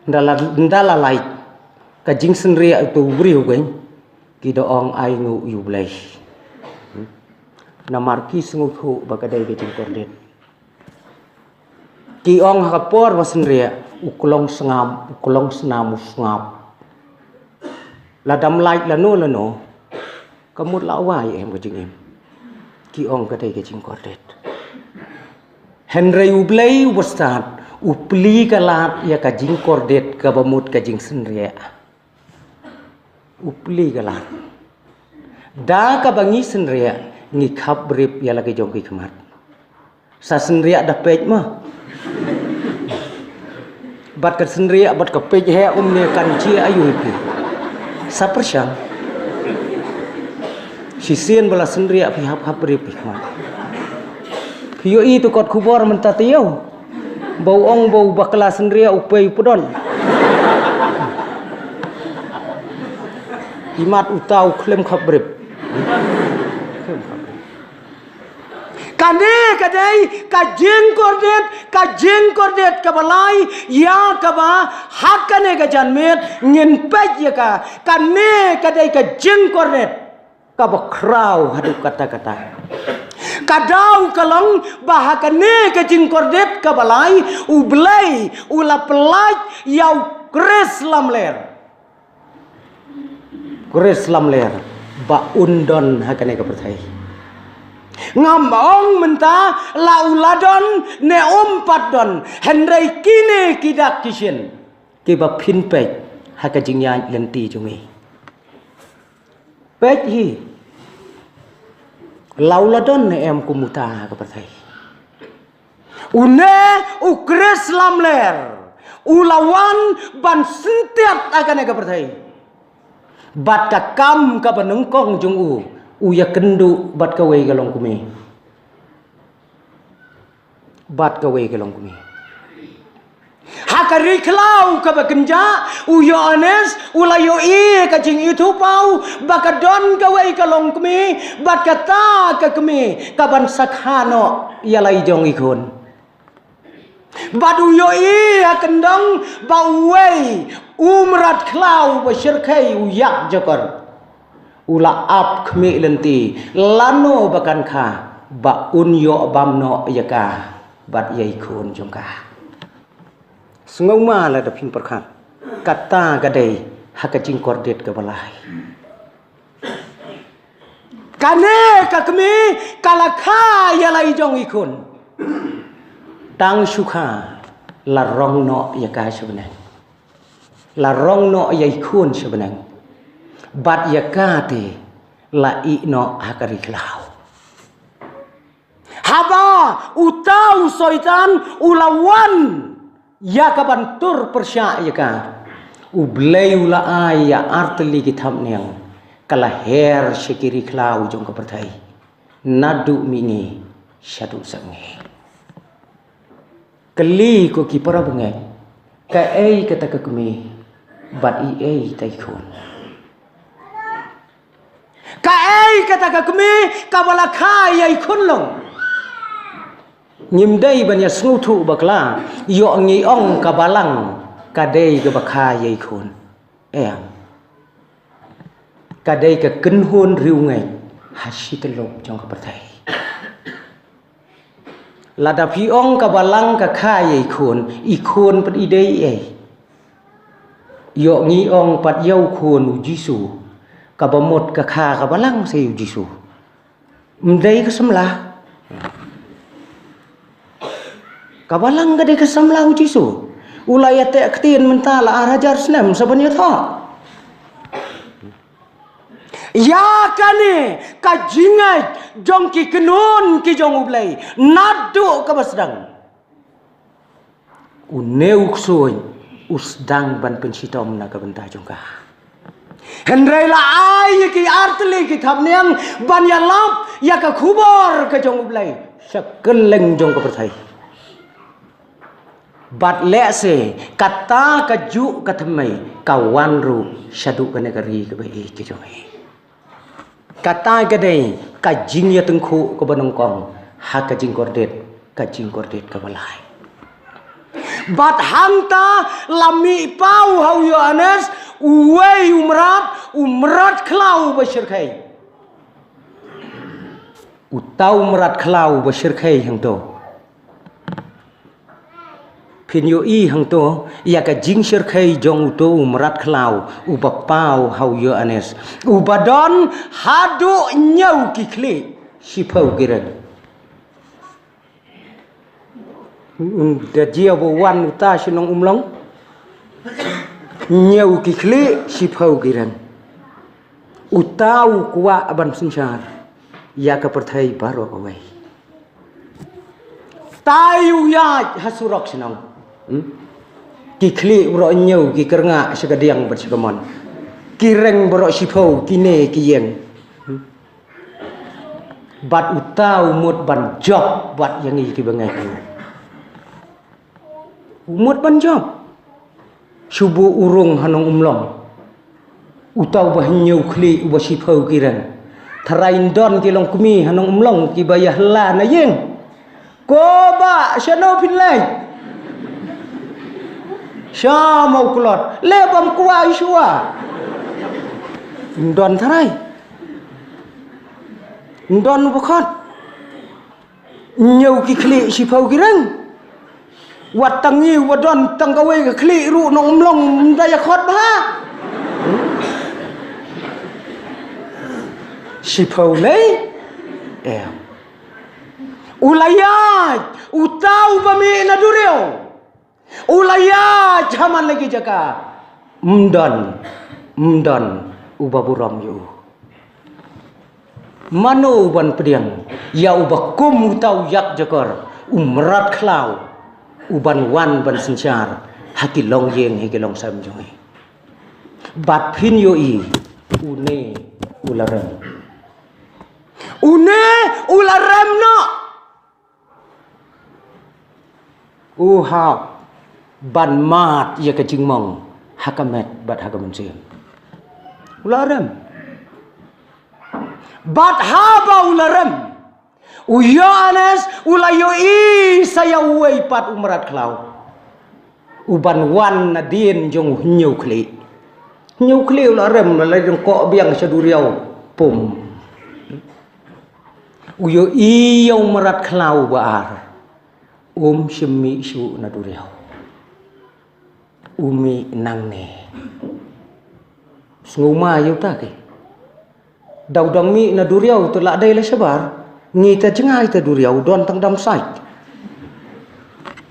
ynda la, ynda la lait ka jingsynriah uto u briew kein, ki da ong ainguh ïa U Blei. Namar ki sngewthuh ba ka dei ka jingkordit. Ki ong ha ka por ba synriah, u klong sngap, u klong snam u sngap. Lada ym lait lano lano, ka mut la wai em ka jingim. Ki ong ka dei ka jingkordit. Hynrei U Blei uba stad u plie ka lad ïa ka jingkordit kaba mut ka jingsynriah. U plie ka lad. Da kaba ngi synriah ngi khap briew ïa la ki jong ki khmat. Sa synriah da peit ma. Bad ka synriah bad ka peit heh kumne kan jia aïu ïa phi? Sa pyrshang. Shisien ba la synriah phi hap hap briew phi khmat. Phi ïohi tu kot khubor mynta taïew ba u ong ba u bakla synriah u pei u pdon. Imat uta u khlem khap briew. Ka Kane ka dei ka jingkordit, ka jingkordit kaba lai, ïa kaba ha kane ka janmiet ngin peit ïa ka. Kane ka dei ka jingkordit kaba khraw haduh katta katta. Ka daw ka long ba ha kane ka jingkordit kaba lai, U Blei u la pyllait ïa u Khrist lamler. Khrist lamler ba un don ha kane ka pyrthei. Ngam ong mynta la u la don ne um pat don, hynrei kine ki dak ki shin kiba phin peit ha ka jingïaid lynti jong ngi. Peit hi, la u la don ne em kum uta ha ka pyrthei. Une u Khrist lamler u la wan ban syntiat ha kane ka pyrthei. Bad ka kam kaba nyngkong jong u, u ïakynduh bad kawei ka longkmie. Bad kawei ka longkmie. Ha ka ri khlaw kaba kynjah, u Ïoannis u la ïohi ka jingithuhpaw ba ka don kawei ka longkmie bad kata ka kmie ka ban sakha noh ïa la i jong i khun. Bad u ïohi ha kyndong ba uwei u mrad khlaw ba shyrkhei u ïakjakor u la ap khmih lynti lano ba kan kha ba un ïoh bam noh ïa ka bad ïa i khun jong ka. Sngewma lada phin pyrkhat, kata ka dei ha ka jingkordit kaba lai. Kane ka kmie ka la kha ïa la i jong i khun. Tang shu kha la rong noh ïa ka sha bneng. La rong noh ïa i khun sha bneng. Bad ïa ka te la ïeh noh ha ka ri khlaw. Haba uta u Soitan u la wan ïa ka ban tur pyrshah ïa ka, U Blei u la ai ïa artylli ki thapniang, ka la her sha ki ri khlaw jong ka pyrthei. Naduh mihngi shaduh sangeh. Kylli ko ki para bangeit, kaei kata ka kmie bad i ei ita i khun? Kaei kata ka kmie kaba la kha ïa i khun long? Ngim dei ban ïa sngewthuh bakla, ïoh ngi ong ka balang ka dei kaba kha ïa i khun. Em. Ka dei ka kynhun riewngeit ha shi tyllup jong ka pyrthei. Lada phi ong ka balang ka kha ïa i khun, i khun pat i dei ei? Ïoh ngi ong pat ïa u khun u Jisu, kaba mut ka kha ka balang sa ïa u Jisu. Ym dei ka samla. Ka balang ka dei ka samla u Jisu. U la ïateh ktien mynta la ar hajar snem sa ban ïathoh. Ïa kane ka jingngeit jong ki kynhun ki jong U Blei naduh kaba sdang. Une u ksuid u sdang ban pynshitom na ka bynta jong ka. Hynrei la ai ïa ki artylli ki thapniang ban ïalap ïa ka khubor ka jong U Blei sha kylleng jong ka pyrthei. Bad lehse kata kajuh ka thymmei ka wan ruh shaduh kane ka ri kaba ïeit ka jong ngi. Kata ka dei ka jingïatyngkhuh kaba nyngkong ha ka jingkordit, ka jingkordit kaba lai. Bad hangta la mih paw ha u Ïoannis uwei u mrad, u mrad khlaw ba shyrkhei. Uta u mrad khlaw ba shyrkhei hangto. Phin ïohi hangto ïa ka jingshyrkhei jong uto u mrad khlaw uba paw ha u Ïoannis, uba don haduh hynñiew ki khlieh shiphew ki reng. Da jia ba wan uta sha Nongumlong, hynñiew ki khlieh shiphew ki reng. Uta u kwah ban synshar ïa ka pyrthei baroh kawei. Tai u ïaid ha surok shnong. Hmm? Ki khlieh baroh hynñiew ki kyrngah sha ka diang bad sha ka mon. Ki reng baroh shiphew, kine ki ïeng. Hmm? Bad uta u mut ban jop bad ïa ngi kiba ngeit. U mut ban jop. Shu buh u rung ha Nongumlong. Uta uba hynñiew khlieh, uba shiphew ki reng. Tharai ym don ki longkmie ha Nongumlong kiba ïa hla na ïing. Ko bah, shano phin leit? Sha Mawklot. Leh bam kwai shuwa. Ym don tharai. Ym don u ba khot. Ñiew ki khlieh shiphew ki reng. Wat tang ngi, wat don tang kawei ka khlieh ruh Nongumlong ym da ïa khot bha. Shiphew lei. Em. U la ïaid, uta uba mih na duriaw. U la ïaid ha man la ki jaka. Ym don, ym don uba burom ïa u. Mano uban pdiang ïa uba kum uta u ïakjakor, u mrad khlaw, uban wan ban synshar ha ki longïing ha ki longsem jong ngi. Bad phin ïohi, une u la rem. Une u la rem noh. U hap ban mad ïa ka jingmong ha ka met bad ha ka mynsiem. U la rem. Bad haba u la rem, u Ïoannis u la ïohi sa ïa uwei pat u mrad khlaw, uban wan nadien jong u hynñiew khlieh. Hynñiew khlieh u la rem, la jong koh biang sha duriaw. Pum. U ïohi ïa u mrad khlaw ba ar. Um shym mih shuh na duriaw. U mih nangne. Sngewma ïa uta ke. Da u dang mih na duriaw te la dei la shabar. Ngi te jngai te duriaw don tang dam sait.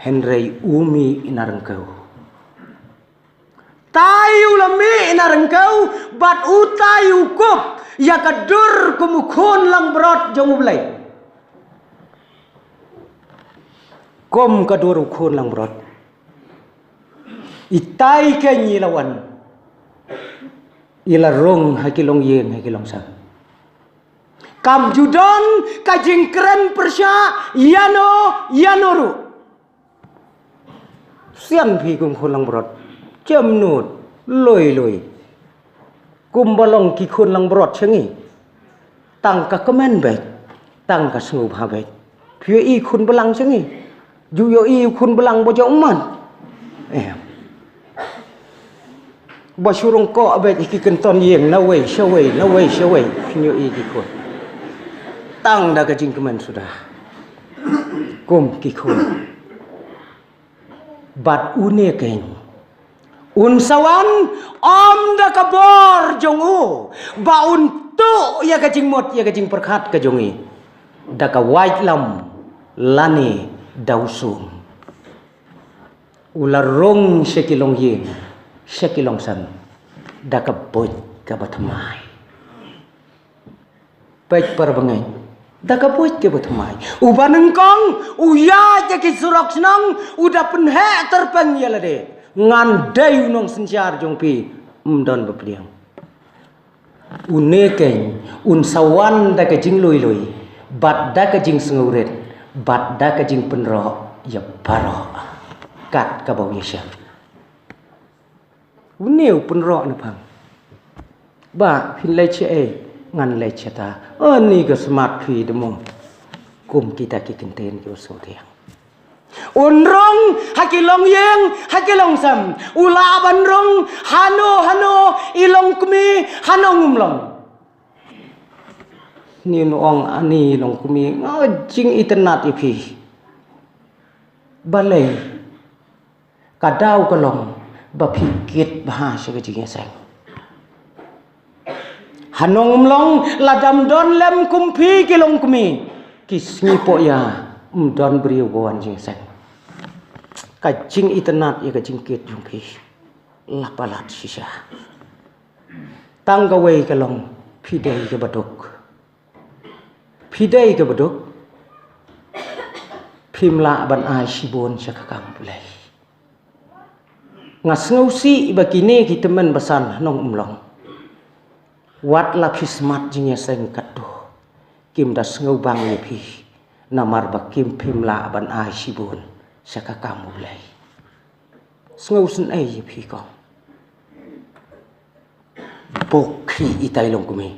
Hynrei u mih na ryngkew. Tai u la mih na ryngkew, bad utai u kup ïa ka dur kum u khun langbrot jong U Blei. Kum ka dur u khun langbrot. Itai kein i la wan. I la rung ha ki longïing ha ki longsem. Kam ju don ka jingkren pyrshah ïano ïano ruh. Sian phi kum khun langbrot. Jemnud. Lui lui. Kumba long ki khun langbrot sha ngi. Tang ka kmen beit. Tang ka sngewbha beit. Phi ïohi khun blang sha ngi. Ju ïohi khun blang ba jong man. Eh. Ba shu rung koh beit ki kynton ïing nawei shawei, nawei shawei. Phi ïohi ki khun. Tang da ka jingkmen suda. Kum ki khun. Bad une kein un sa wan ym da ka bor jong u, ba un tuh ïa ka jingmut ïa ka jingpyrkhat ka jong i da ka waitlam lane da u sum. U la rung sha ki longïing sha ki longsem da ka buit kaba thymmai. Peit para bangeit. Da ka buit kaba thymmai. Uba nyngkong u ïaid ïa ki surok shnong, u da pynheh tyrpeng ïa lade. Ngan dei u nongsynshar jong phi. Ym don ba pdiang. Une kein un sa wan da ka jinglui lui, bad da ka jingsngewrit, bad da ka jingpynroh ïa baroh. Kat kaba u ïashem. Une u pynroh na phang. Ba phin leit shaei, ngan leit shata. Ani ka smat phi demo. Kum kita ki kyntien ki u sngewthiang. Un rung ha ki longïing ha ki longsem. U lah ban rung hano hano i longkmie ha Nongumlong. Ni u ong ani longkmie, nga jingitynnad ïa phi. Balei? Ka daw ka long ba phi kit bha sha ka jingïaseng. Ha Nongumlong lada ym don lem kum phi ki longkmie, ki sngi poh ïa ym don briew ba wan jingïaseng. Ka jingitynnad ïa ka jingkit jong phi la palat shisha. Tang kawei ka long phi dei kaba duk. Phi dei kaba duk. Phim lah ban ai shibun sha ka kam U Blei. Nga sngewsih ba kine ki tymmen basan ha Nongumlong, wat la phi smat jingïaseng katto, kim da sngewbang ïa phi. Namar ba kim phim lah ban ai shibun sha ka kam U Blei. Sngewsynei ïa phi kong. Bok khih itai longkmie.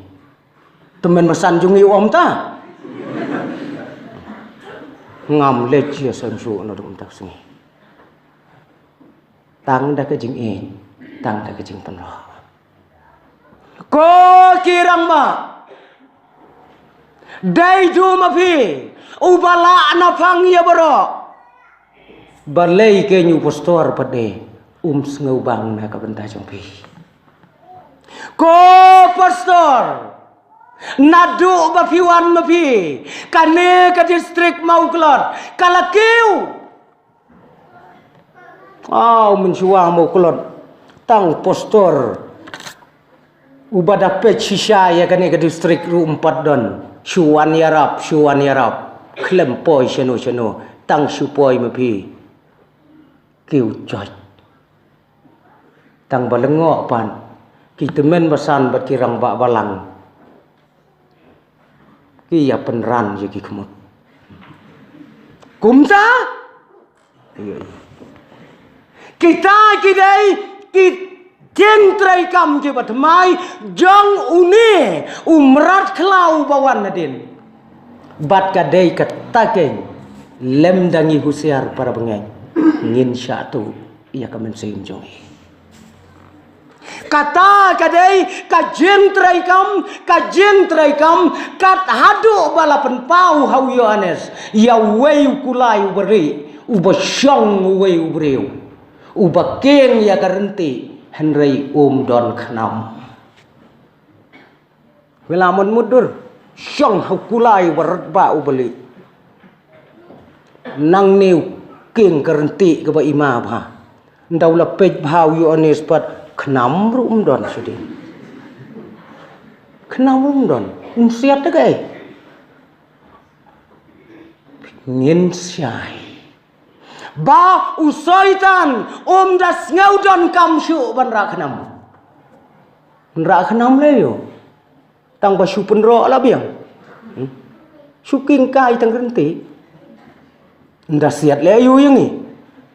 Tymmen basan jong ngi u ong ta. Ngam leit ïa seng shu na dum ta sngi. Tang da ka jingïeit, tang da ka jingpynroh. Ko ki rangbah, dei du ma phi uba lah na phang ïa baroh. Balei kein u pastor pat de um sngewbang na ka bynta jong phi? Ko pastor, naduh ba phi wan ma phi, kane ka district Mawklod ka la kiew. Aw, mynshuwa Mawklod, tang pastor uba da peit shisha ïa kane ka district ruh um pat don. Shu wan ïarap, shu wan ïarap, khlem poi shano shano, tang shu poi ma phi, kiew joit. Tang ba lyngngoh pat, ki tymmen basan bad ki rangbah balang ki ïa pynran ïa ki khmut. Kumta, kita ki dei ki jingtreikam kiba thymmai jong une u mrad khlaw ba wan nadien. Bad ka dei kata kein, lymda ngi husiar para bangeit, ngin shah tuh ïa ka mynsiem jong ngi. Kata ka dei ka jingtreikam, ka jingtreikam kat haduh ba la pynpaw ha u Ïoannis ïa uwei u kulai uba rieh, uba shong uwei u briew, uba kieng ïa ka ryntieh hynrei um don khnam. Wei la mon mutdur, shong ha u kulai uba rat ba uba lieh. Nangne u kieng ka ryntieh kaba ima bha. Ynda u la peit bha u Ïoannis pat, khnam ruh um don shuh dien. Khnam ruh um don. Um siat da kaei. Ngin shai ba u Soitan um da sngew donkam shuh ban rah khnam. Ban rah khnam lei ïoh. Tang ba shu pynroh la biang. Hmm? Shu kieng kai tang ryntieh. Ynda siat lei ïoh ïa ngi.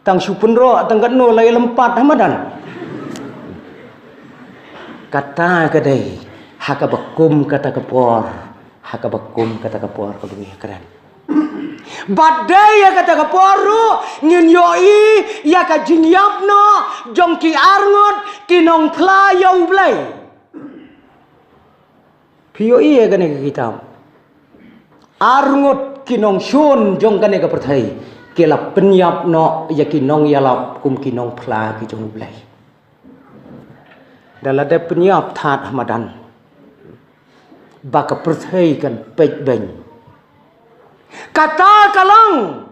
Tang shu pynroh tang katno la ïa lympat ha madan. Kata ka dei ha kaba kum kata ka por, ha kaba kum kata ka por kaba ngi kren. Bad dei ïa kata ka por ruh ngin ïohi ïa ka jingïap noh jong ki arngut ki nongphla ïa U Blei. Phi ïohi ïa kane ka kitab. Arngut ki nongshun jong kane ka pyrthei ki la pynïap noh ïa ki nongïalap kum ki nongphla ki jong U Blei. Da la dep pynïap thad ha madan ba ka pyrthei kan peit beiñ. Kata ka long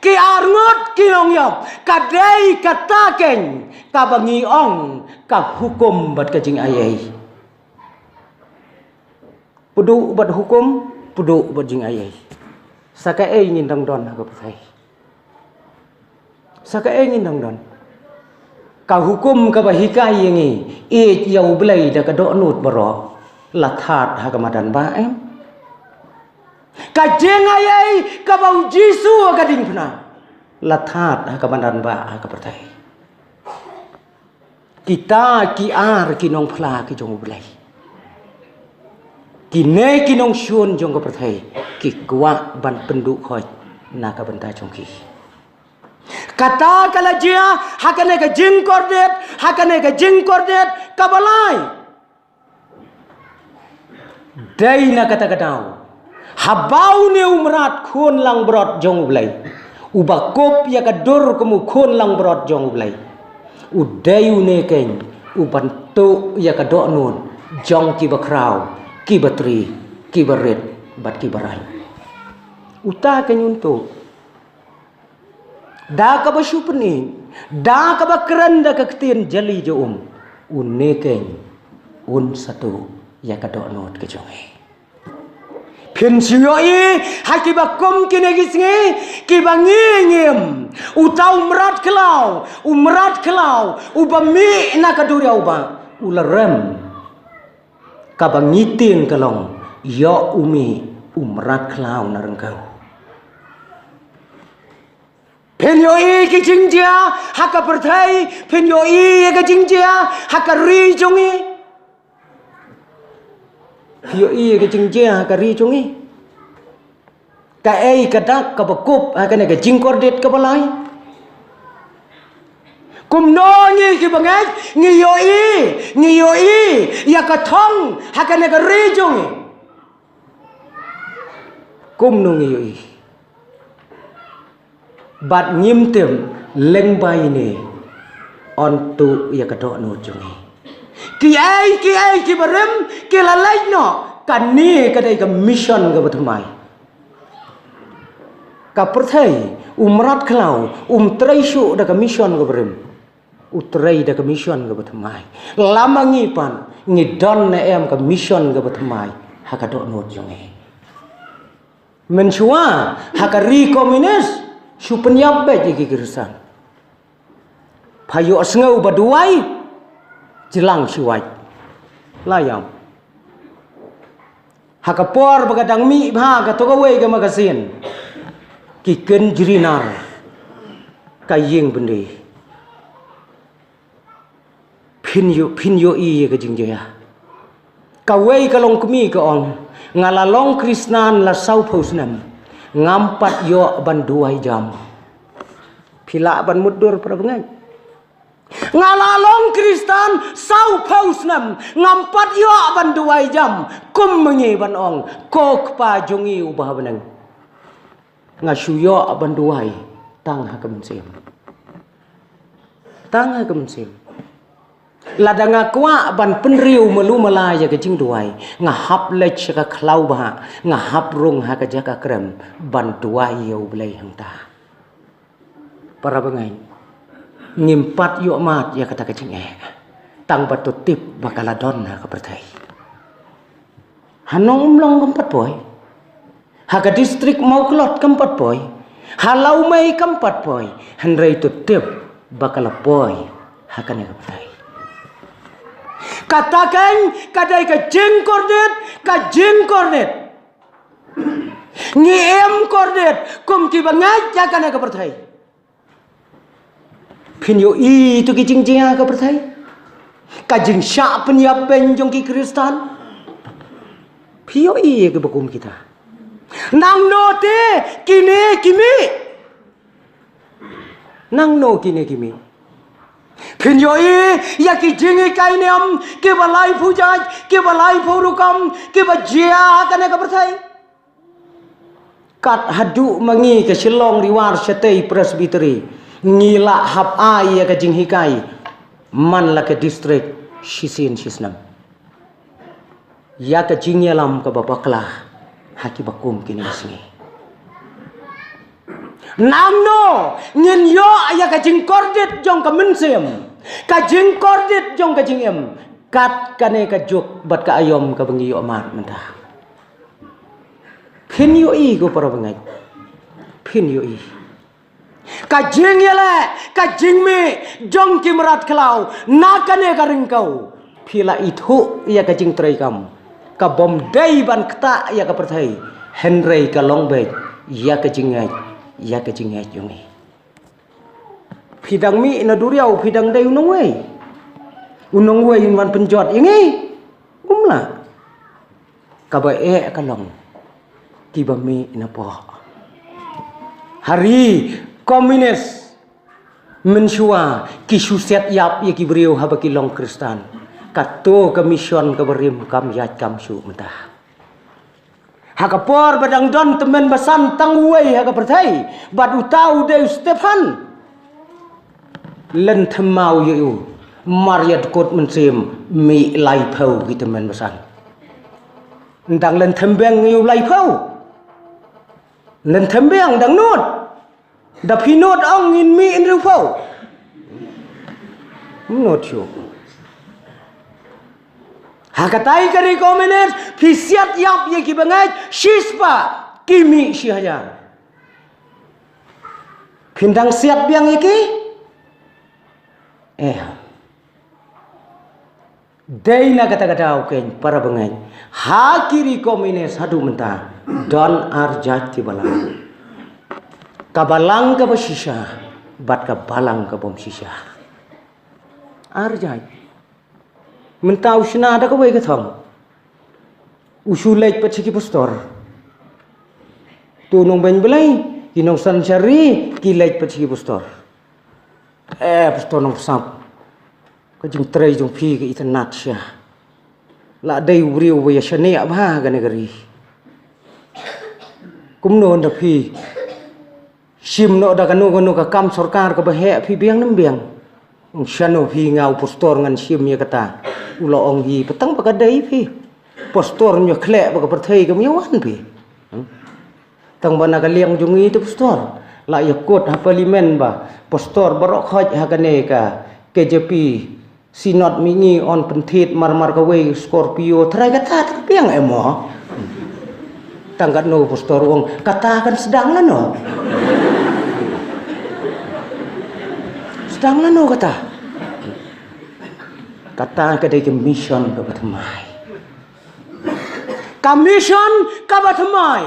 ki arngut ki nongïap, ka dei kata kein kaba ngi ong ka hukum bad ka jingaiei. Pduh bad hukum, pduh bad jingaiei. Sa kaei ngin dang don ha ka pyrthei? Sa kaei ngin dang don? Ka hukum kaba hikai ïa ngi, ïeit ïa U Blei da ka dohnud baroh, la thad ha ka madan bah, em? Ka jingaiei kaba U Jisu ka diengphna, la thad ha ka madan bah ha ka pyrthei. Kita ki ar ki nongphla ki jong U Blei, kine ki nongshun jong ka pyrthei, ki kwah ban pynduh khoit na ka bynta jong ki. Kata ka la jia ha kane ka jingkordit, ha kane ka jingkordit kaba lai. Dei na kata ka daw, haba une u mrad khun langbrot jong U Blei, uba kup ïa ka dur kum u khun langbrot jong U Blei, u dei une kein uban tuh ïa ka dohnud jong kiba khraw, kiba tri, kiba rit bad kiba rain. Uta kein un tuh. Da kaba shu pyni, da kaba kren da ka ktien jali jong um, une kein un sa tuh ïa ka dohnud ka jong ngi. Phin shu ïohi ha kiba kum kine ki sngi, kiba ngi ngim, uta u mrad khlaw, u mrad khlaw uba mih na ka duriaw bah, u la rem. Kaba ngi tieng ka long, ïoh u mih u mrad khlaw na ryngkew. Phin ïohi ki jingjia ha ka pyrthei, phin ïohi ïa ka jingjia ha ka ri jong ngi. Phi ïohi ka jingjia ha ka ri jong ngi? Kaei ka dak kaba kup ha kane ka jingkordit kaba lai? Kumno ngi ki bangeit ngi ïohi, ngi ïohi ïa ka thong ha kane ka ri jong ngi? Kumno ngi ïohi? Bad ngim tip lyngba ine yn tuh ïa ka dohnud jong ngi. Kiei kiei kiba rim ki la leit noh, kane ka dei ka mission kaba thymmai. Ka pyrthei, u mrad khlaw um trei shuh da ka mission kaba rim. U trei da ka mission kaba thymmai. Lada ngi pat ngi don ne em ka mission kaba thymmai ha ka dohnud jong ngi? Mynshuwa ha ka ri komunis, shu pynïap beit ïa ki Khristan. Pha ïohsngew ba duwai, jlang shuwa. La ïam. Ha ka por ba ka dang mih bha kato kawei ka magazine, ki kynjri nar ka ïing byndi. Phin ïoh, phin ïohi ïa ka jingjia. Kawei ka longkmie ka ong, nga la long Khristan la sawphew snem, ngam pat ïoh ban duwai jam. Phi lah ban mutdur, para bangeit? Nga la long Khristan sawphew snem, ngam pat ïoh ban duwai jam. Kum ma ngi ban ong, ko Kpa jong ngi uba ha bneng, nga shu ïoh ban duwai tang ha ka mynsiem. Tang ha ka mynsiem. Lada nga kwah ban pynriew malu mala ïa ka jingduwai, nga hap leit sha ka khlaw bha, nga hap rung ha ka jaka krem ban duwai ïa U Blei hangta. Para bangeit, ngim pat ïoh mad ïa kata ka jingeh, tang ba to tip ba ka la don ha ka pyrthei. Ha Nongmlong kam pat poi. Ha ka district Mawklot kam pat poi. Ha Lawmei kam pat poi. Hynrei to tip ba ka la poi ha kane ka pyrthei. Kata kan ka dei ka jingkordit, ka jingkordit. Ngi im kordit kum ki bangeit ïa kane ka pyrthei. Phin ïohi to ki jingjia ka pyrthei, ka jingshah pynïap beiñ jong ki Khristan? Phi ïohi ïa kiba kum kita? Nangno te kine ki mih? Nangno kine ki mih? Phin ïohi ïa ki jinghikai niam kiba laiphew jait, kiba laiphew rukom, kiba jia ha kane ka pyrthei? Kat haduh ma ngi ka Shillong Riwar Shatei Presbytery, ngi la hap ai ïa ka jinghikai man la ka district shisien shisnem ïa ka jingïalam kaba bakla ha kiba kum kine ki sngi. Nangno ngin ïoh ïa ka jingkordit jong ka mynsiem, ka jingkordit jong ka jingim, kat kane ka juk bad ka aïom kaba ngi ïoh mad mynta? Phin ïohi ko para bangeit? Phin ïohi ka jingïaleh, ka jingmih jong ki mrad khlaw na kane ka ryngkew? Phi la ithuh ïa ka jingtreikam kabym dei ban ktah ïa ka pyrthei, hynrei ka long beit ïa ka jingngeit, ïa ka jingngeit jong ngi. Phi dang mih na duriaw, phi dang dei u nongwei, u nongwei un wan pynjot ïa ngi? Um lah. Kaba eh ka long kiba mih napoh. Ha ri komunis, mynshuwa ki shu siat ïap ïa ki briew haba ki long Khristan. Kato ka mission kaba rim kam ïaid kam shuh mynta. Ha ka por ba dang don tymmen basan tang uwei ha ka pyrthei, bad uta u dei u Stephan. Lynthem maw ïa u, mar ïa dkut mynsiem, mih laiphew ki tymmen basan. Dang lynthem biang ïa u laiphew. Lynthem biang dang nud. Da phi nud ong ngin mih hynriewphew. Nud shuh. Ha katai ka ri komunis phi siat ïap ïa ki bangeit shispah, ki mih shi hajar. Phin dang siat biang ïa ki? Eh. Dei na kata ka daw keiñ para bangeit, ha ki ri komunis haduh mynta don ar jait ki balang. Ka balang kaba shisha bad ka balang kabym shisha. Ar jait. Mynta u shna da kawei ka thong. U shu leit pat sha ki pastor. Tu nongpynbeit Blei, ki nongsan shari, ki leit pat sha ki pastor. Eh, pastor Nongsap. Ka jingtrei jong phi ka itynnad shisha. La dei u briew uba ïa shaniah bha ha kane ka ri. Kumno ynda phi shim noh da kano kano ka kam sorkar kaba heh, phi biang ne ym biang? Ong, shano phi, nga u pastor ngan shim ïa kata. U la ong hi, ba tang ba ka dei phi. Pastor ym ïoh khleh ba ka pyrthei kam ïa wan phi. Hmm? Tang ba na ka liang jong ngi te pastor, la ïa kut ha parliament ba pastor baroh khoit ha kane ka K J P Synod mihngi yn pynthied marmar kawei Scorpio, trai kata tang biang em mo. Tang katno pastor u ong, kata kan sdang lano? Sdang lano kata? Kata ka dei ka mission kaba thymmai. Ka mission kaba thymmai.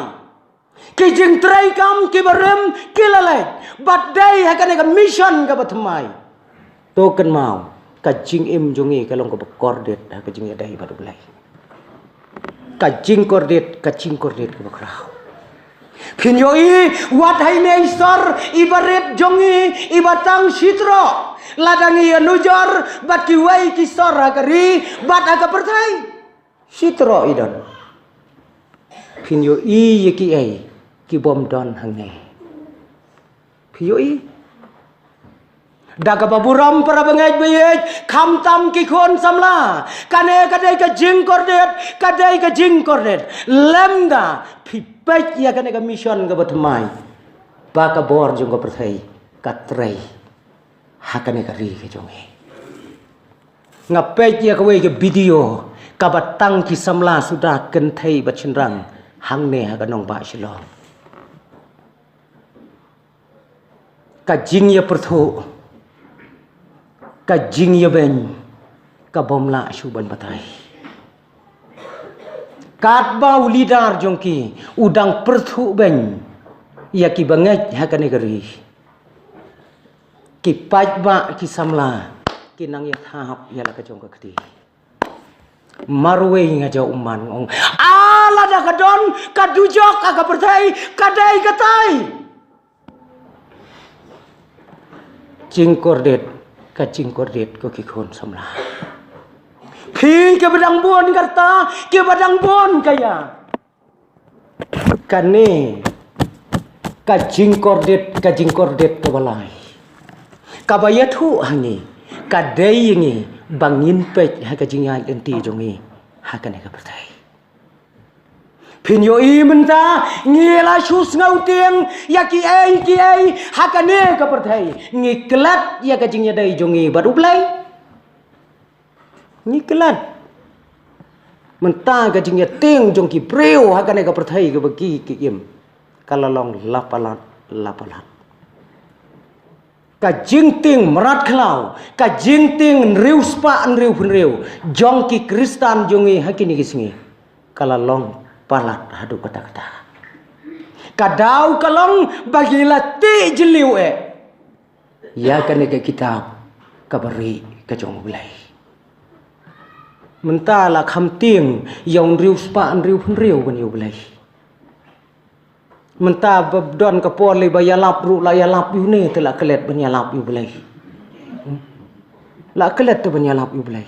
Ki jingtrei kam kiba rim ki la leit, bad dei ha kane ka mission kaba thymmai. To kynmaw, ka jingim jong ngi ka long kaba kordit ha ka jingïadei bad U Blei. Ka jingkordit, ka jingkordit kaba khraw. Phin ïohi, wat ha ine i sor iba rit jong ngi, iba tang shi troh, lada ngi ïanujor bad kiwei ki sor ha ka ri bad ha ka pyrthei. Shi troh i don. Phin ïohi ïa kiei ki bym don hangne? Phi ïohi? Da kaba burom, para bangeit baieit, khamtam ki khun samla, kane ka dei ka jingkordit, ka dei ka jingkordit. Lymda phi peit ïa kane ka mission kaba thymmai, ba ka bor jong ka pyrthei ka trei ha kane ka ri ka jong ngi. Nga peit ïa kawei ka video kaba tang ki samla suda, kynthei bad shynrang, hangne ha ka nongbah Shillong. Ka jingïapyrthuh, ka jingïabeiñ, ka bym lah shuh ban batai. Katba u leader jong ki u dang pyrthuh beiñ ïa ki bangeit ha kane ka ri, ki paidbah ki samla ki nang ïathap ïa la ka jong ka kti. Marwei nga jaw umman, ong, ah, lada ka don ka dujok ha ka pyrthei, ka dei katai. Jingkordit, ka jingkordit ko ki khun samla. Phi kiba dang bun ka rta, kiba dang bun ka ïa. Kane ka jingkordit, ka jingkordit kaba lai, kaba ïathuh ha ngi, ka dei ïa ngi ba ngin peit ha ka jingïaid lynti jong ngi ha kane ka pyrthei. Phin ïohi mynta, ngi la shu sngewtieng ïa kiei kiei ha kane ka pyrthei, ngi klet ïa ka jingïadei jong ngi bad U Blei. Ngi klet. Mynta ka jingïatieng jong ki briew ha kane ka pyrthei kaba ki, ki im, ka la long la palat, la palat. Ka jingtieng mrad khlaw, ka jingtieng hynriew spah hynriew phew hynriew jong ki Khristan jong ngi ha kine ki sngi, ka la long palat haduh katta katta. Ka daw ka long ba ki la tih jylliew eh ïa kane ka kitab kaba ri ka jong U Blei. Mynta la kham tieng ïa u hynriew spah hynriew phew hynriew ban ïa U Blei. Mynta ba don ka por lei ba ïalap ruh la ïalap ïa une te la klet ban ïalap ïa U Blei. La klet te ban ïalap ïa U Blei.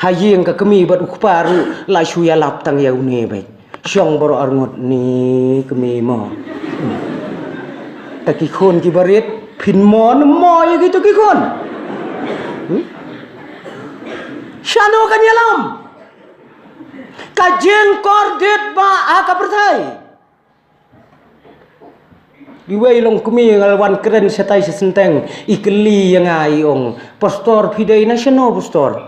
Ha ïing ka kmie bad u kpa ruh la shu ïalap tang ïa une beit. Shong baroh arngut ni kmie mo. Ta ki khun kiba rit, phin mo ne mo ïa kito ki khun. Hmm? Shano kan ïalam? Ka jingkordit ba ha ka pyrthei. Iwei i longkmie nga la wan kren shatai sha synteng, i kylli ïa nga i ong, Pastor, phi dei na shano Pastor?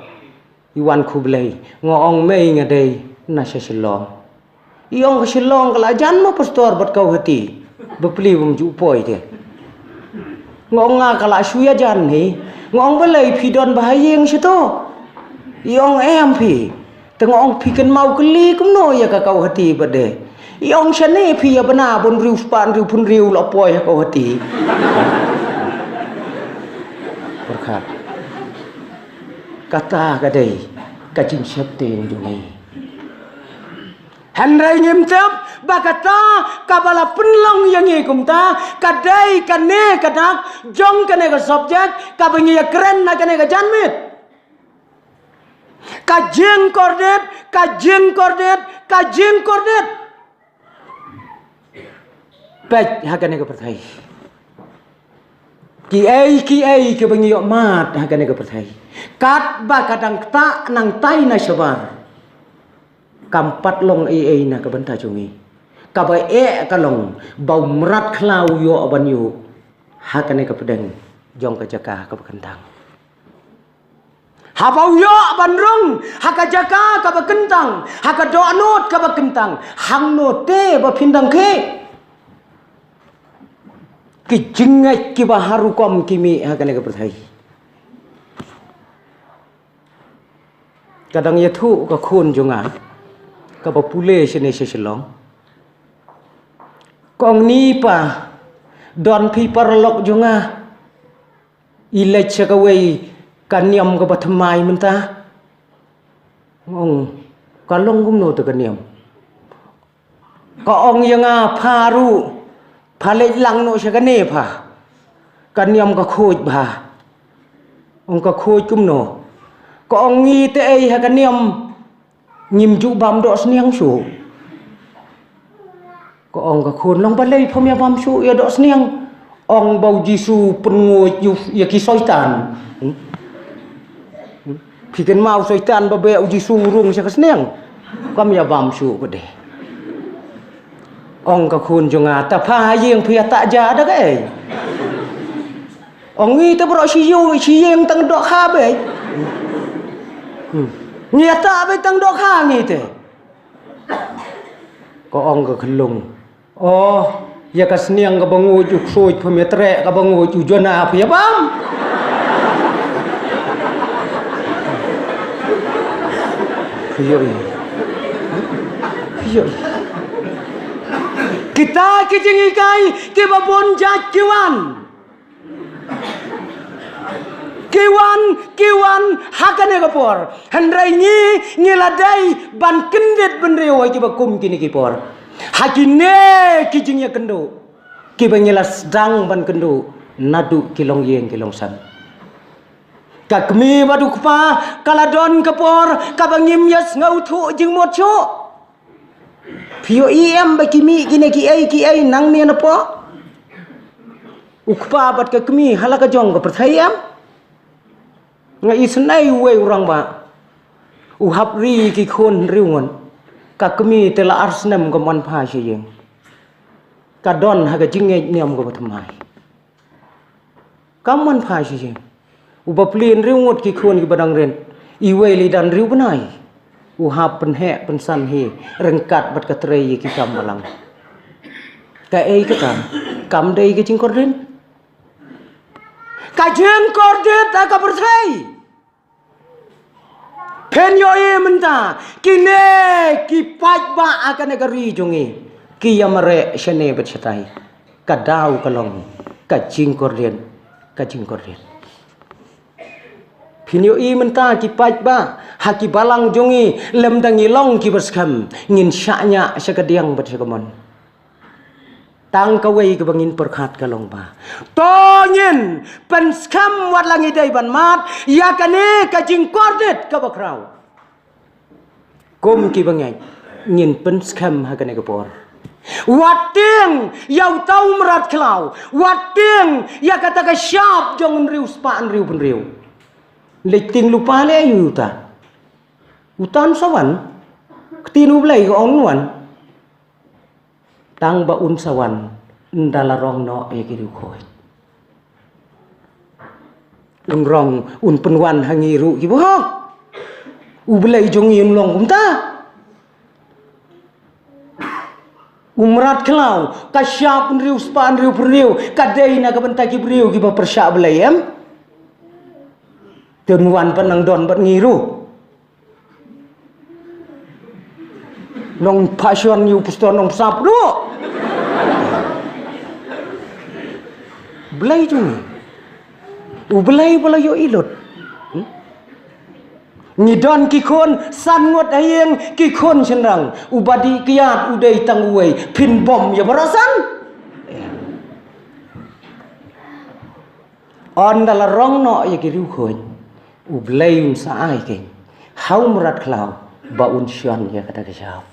I wan khublei, nga ong, mei, nga dei na sha Shillong. I ong, ka Shillong ka la jan mo Pastor bad ka Guwahati? Bapli bym ju poi te. Nga ong, nga ka la shu ïajan hi. Nga ong, balei phi don bha ha ïing shato? I ong, em phi. Te nga ong, phi kynmaw kylli kumno ïa ka Guwahati bad de? I ong, shane phi ïa bna ba u hynriew spah hynriew phew hynriew la poi ha Guwahati. Pyrkhat. Kata ka dei ka jingsheptieng jong ngi. Hynrei ngim tip ba kata kaba la pynlong ïa ngi kumta ka dei kane ka dak jong kane ka subject kaba ngi ïa kren na kane ka janmiet. Ka jingkordit, ka jingkordit, ka jingkordit. Peit ha kane ka pyrthei. Kiei kiei kiba ngi ïoh mad ha kane ka pyrthei, katba ka dang ktah nangtai na shabar, kam pat long ei ei na ka bynta jong ngi. Kaba eh ka long ba u mrad khlaw u ïoh ban ïuh ha kane ka pdeng jong ka jaka kaba kyntang. Haba u ïoh ban rung ha ka jaka kaba kyntang, ha ka dohnud kaba kyntang, hangno te ba phin dang khie? Ki jingngeit kiba har rukom ki mih ha kane ka pyrthei. Ka dang ïathuh ka khun jong nga kaba pule shane sha Shillong. Ka ong, "Ni pa, don phi paralok jong nga, i leit sha kawei ka niam kaba thymmai mynta." Nga ong, "Ka long kumno te ka niam?" Ka ong ïa nga, "Pha ruh pha leit lang noh sha kane pha, ka niam ka khuid bha." Ong, "Ka khuid kumno?" Ka ong, "Ngi te ei ha ka niam ngim ju bam dohsniang shuh." Ka ong ka khun, "Long balei pham ïa bam shuh ïa dohsniang?" Ong, "Ba u Jisu pynnguid ïa ki soitan." Hmm? Hmm? Phi kynmaw soitan ba beh u Jisu rung sha ka sniang. Kam ïa bam shuh ka dei. Ong ka khun jong nga, "Ta pha ha ïing phi ïa ta ja da kaei?" Ong, "Ngi te baroh shi ïing, shi ïing tang dohkha beit. Hmm. Ngi ïa ta beit tang dohkha ngi te." Ka ong ka khyllung, "Oh, ïa ka sniang kaba nguid u ksuid pham ïa treh, kaba nguid u jona phi ïa bam." Phi ïohi. Phi ïohi. Kita ki jinghikai kiba bun jait ki wan. Ki wan, ki wan ha kane ka por. Hynrei ngi, ngi la dei ban kyndit bynriew ha kiba kum kine ki por. Ha kine ki jingïakynduh kiba ngi la sdang ban kynduh naduh ki longïing ki longsem. Ka kmie bad u kpa ka la don ka por kaba ngim ïa sngewthuh jingmut shuh. Phi ïohi em ba ki mih kine kiei kiei nangne napoh? U kpa bad ka kmie ha la ka jong ka pyrthei em? Nga isynei uwei u rangbah. U hap ri ki khun hynriew ngut. Ka kmie te la ar snem kam wan phai sha ïing. Ka don ha ka jingngeit niam kaba thymmai. Kam wan phai sha ïing. U bapli hynriew ngut ki khun kiba dang rit. Iwei lei dang hynriew bnai. U hap pynheh pynsan hi ryngkat bad ka trei ïa ki kam balang. Kaei kata? Kam dei ka jingkordit? Ka jingkordit ha ka pyrthei. Phin ïohi mynta, kine ki paidbah ha kane ka ri jong ngi ki ïa mareh shane bad shatai. Ka daw ka long ka jingkordit, ka jingkordit. Phin ïohi mynta ki paidbah ha ki balang jong ngi, lymda ngi long kiba skhem, ngin shah ñiah sha ka diang bad sha ka mon. Tang kawei kaba ngin pyrkhat ka long ba to ngin pynskhem wat la ngi dei ban mad ïa kane ka jingkordit kaba khraw. Kum kiba ngeit ngin pynskhem ha kane ka por. Wat tieng ïa uta u mrad khlaw, wat tieng ïa kata ka shap jong hynriew spah hynriew phew hynriew. Leit tieng lypa lei ïa uta. Uta un sa wan. Ktien U Blei ka ong un wan. Tang ba un sa wan, ynda la rong noh ïa ki riewkhuid. Un rong, un pynwan ha ngi ruh kiba hok. U Blei jong ngi un long kumta. U mrad khlaw, ka shap hynriew spah hynriew phew hynriew, ka dei na ka bynta ki briew kiba pyrshah Blei em? Te un wan pat nang don bad ngi ruh. Nongphah shon ïa u pastor nongpynsap ruh. Blei jong ngi. U Blei ba la ïohi lut. Hmm? Ngi don ki khun san ngut ha ïing, ki khun shynrang. Uba dih kiad u dei tang uwei, phin bom ïa baroh san. Ynda la rong noh ïa ki riewkhuid, U Blei un sa ai keiñ ha u mrad khlaw ba un shon ïa kata ka shap.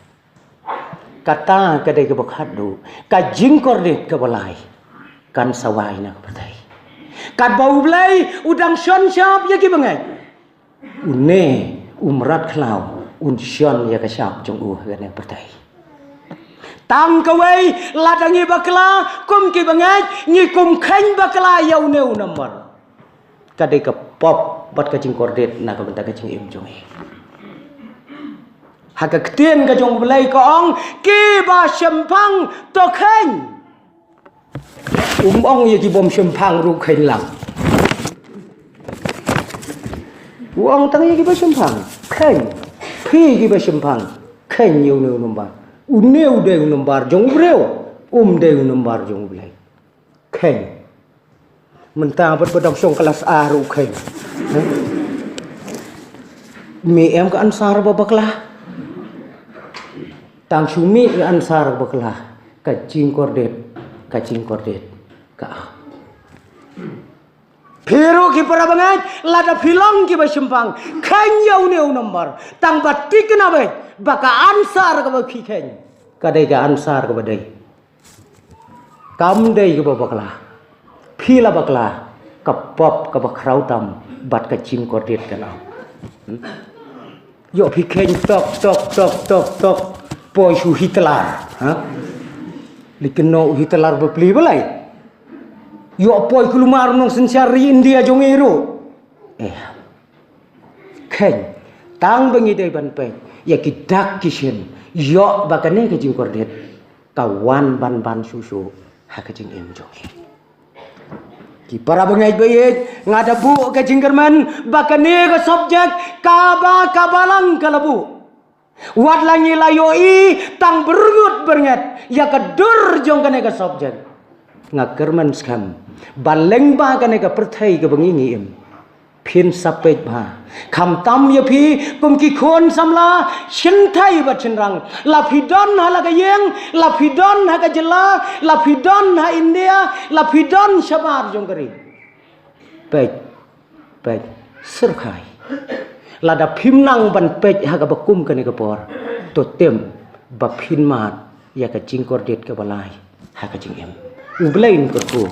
Kata ka dei kaba khatduh, ka jingkordit kaba lai kan sa wai na ka pyrthei. Katba U Blei u dang shon shap ïa ki bangeit, une u mrad khlaw un shon ïa ka shap jong u ha kane ka pyrthei. Tang kawei, lada ngi bakla kum ki bangeit, ngi kum kheiñ bakla ïa une u nombar. Ka dei ka pop bad ka jingkordit na ka bynta ka jingim jong ngi. Ha ka ktien ka jong U Blei ka ong, kiba shemphang to kheiñ. Um ong ïa ki bym shemphang ruh kheiñ lang. U ong tang ïa kiba shemphang kheiñ. Phi kiba shemphang kheiñ ïa une u nombar. Une u dei u nombar jong u briew, um dei u nombar jong U Blei. Kheiñ. Mynta bad ba dang shong klas ar u kheiñ. Me em ka answer ba bakla. Tang shu mih ka answer ba bakla. Ka jingkordit, ka jingkordit. Ka ap. Phi ruh ki para bangeit, lada phi long kiba shemphang kheiñ ïa une u nombar, tang ba thikna beit ba ka answer kaba phi kheiñ ka dei ka answer kaba dei. Kam dei kaba bakla. Phi la bakla, ka pop kaba khraw tam bad ka jingkordit kan ap. Hmm? Ïoh phi kheiñ tok tok tok tok tok, poi shu Hitler, ha? Lei kynnoh u Hitler ba pli balei? Ïoh poi kulmar u nongsynshar ri India jong ngi ruh. Eh. Kheiñ, tang ba ngi dei ban peit ïa ki dak ki shin, ïoh ba kane ka jingkordit ka wan ban ban shuh shuh ha ka jingim jong ngi. Ki para bangeit ba ïeit, nga da buh ka jingkyrmen ba kane ka subject kaba ka Balang ka la buh. Wat la ngi la ïohi tang byrngut byrnget ïa ka dur jong kane ka subject, nga kyrmen skhem ba lyngba kane ka pyrthei kaba ngi ngi im, phin sa peit bha. Khamtam ïa phi kum ki khun samla, shynthei bad shynrang, la phi don ha la ka ïing, la phi don ha ka jylla, la phi don ha India, la phi don shabar jong ka ri. Peit, peit, syrkhai. Lada phim nang ban peit ha kaba kum kane ka por, to tip ba phin mad ïa ka jingkordit kaba lai ha ka jingim. U Blei un kyrkhu.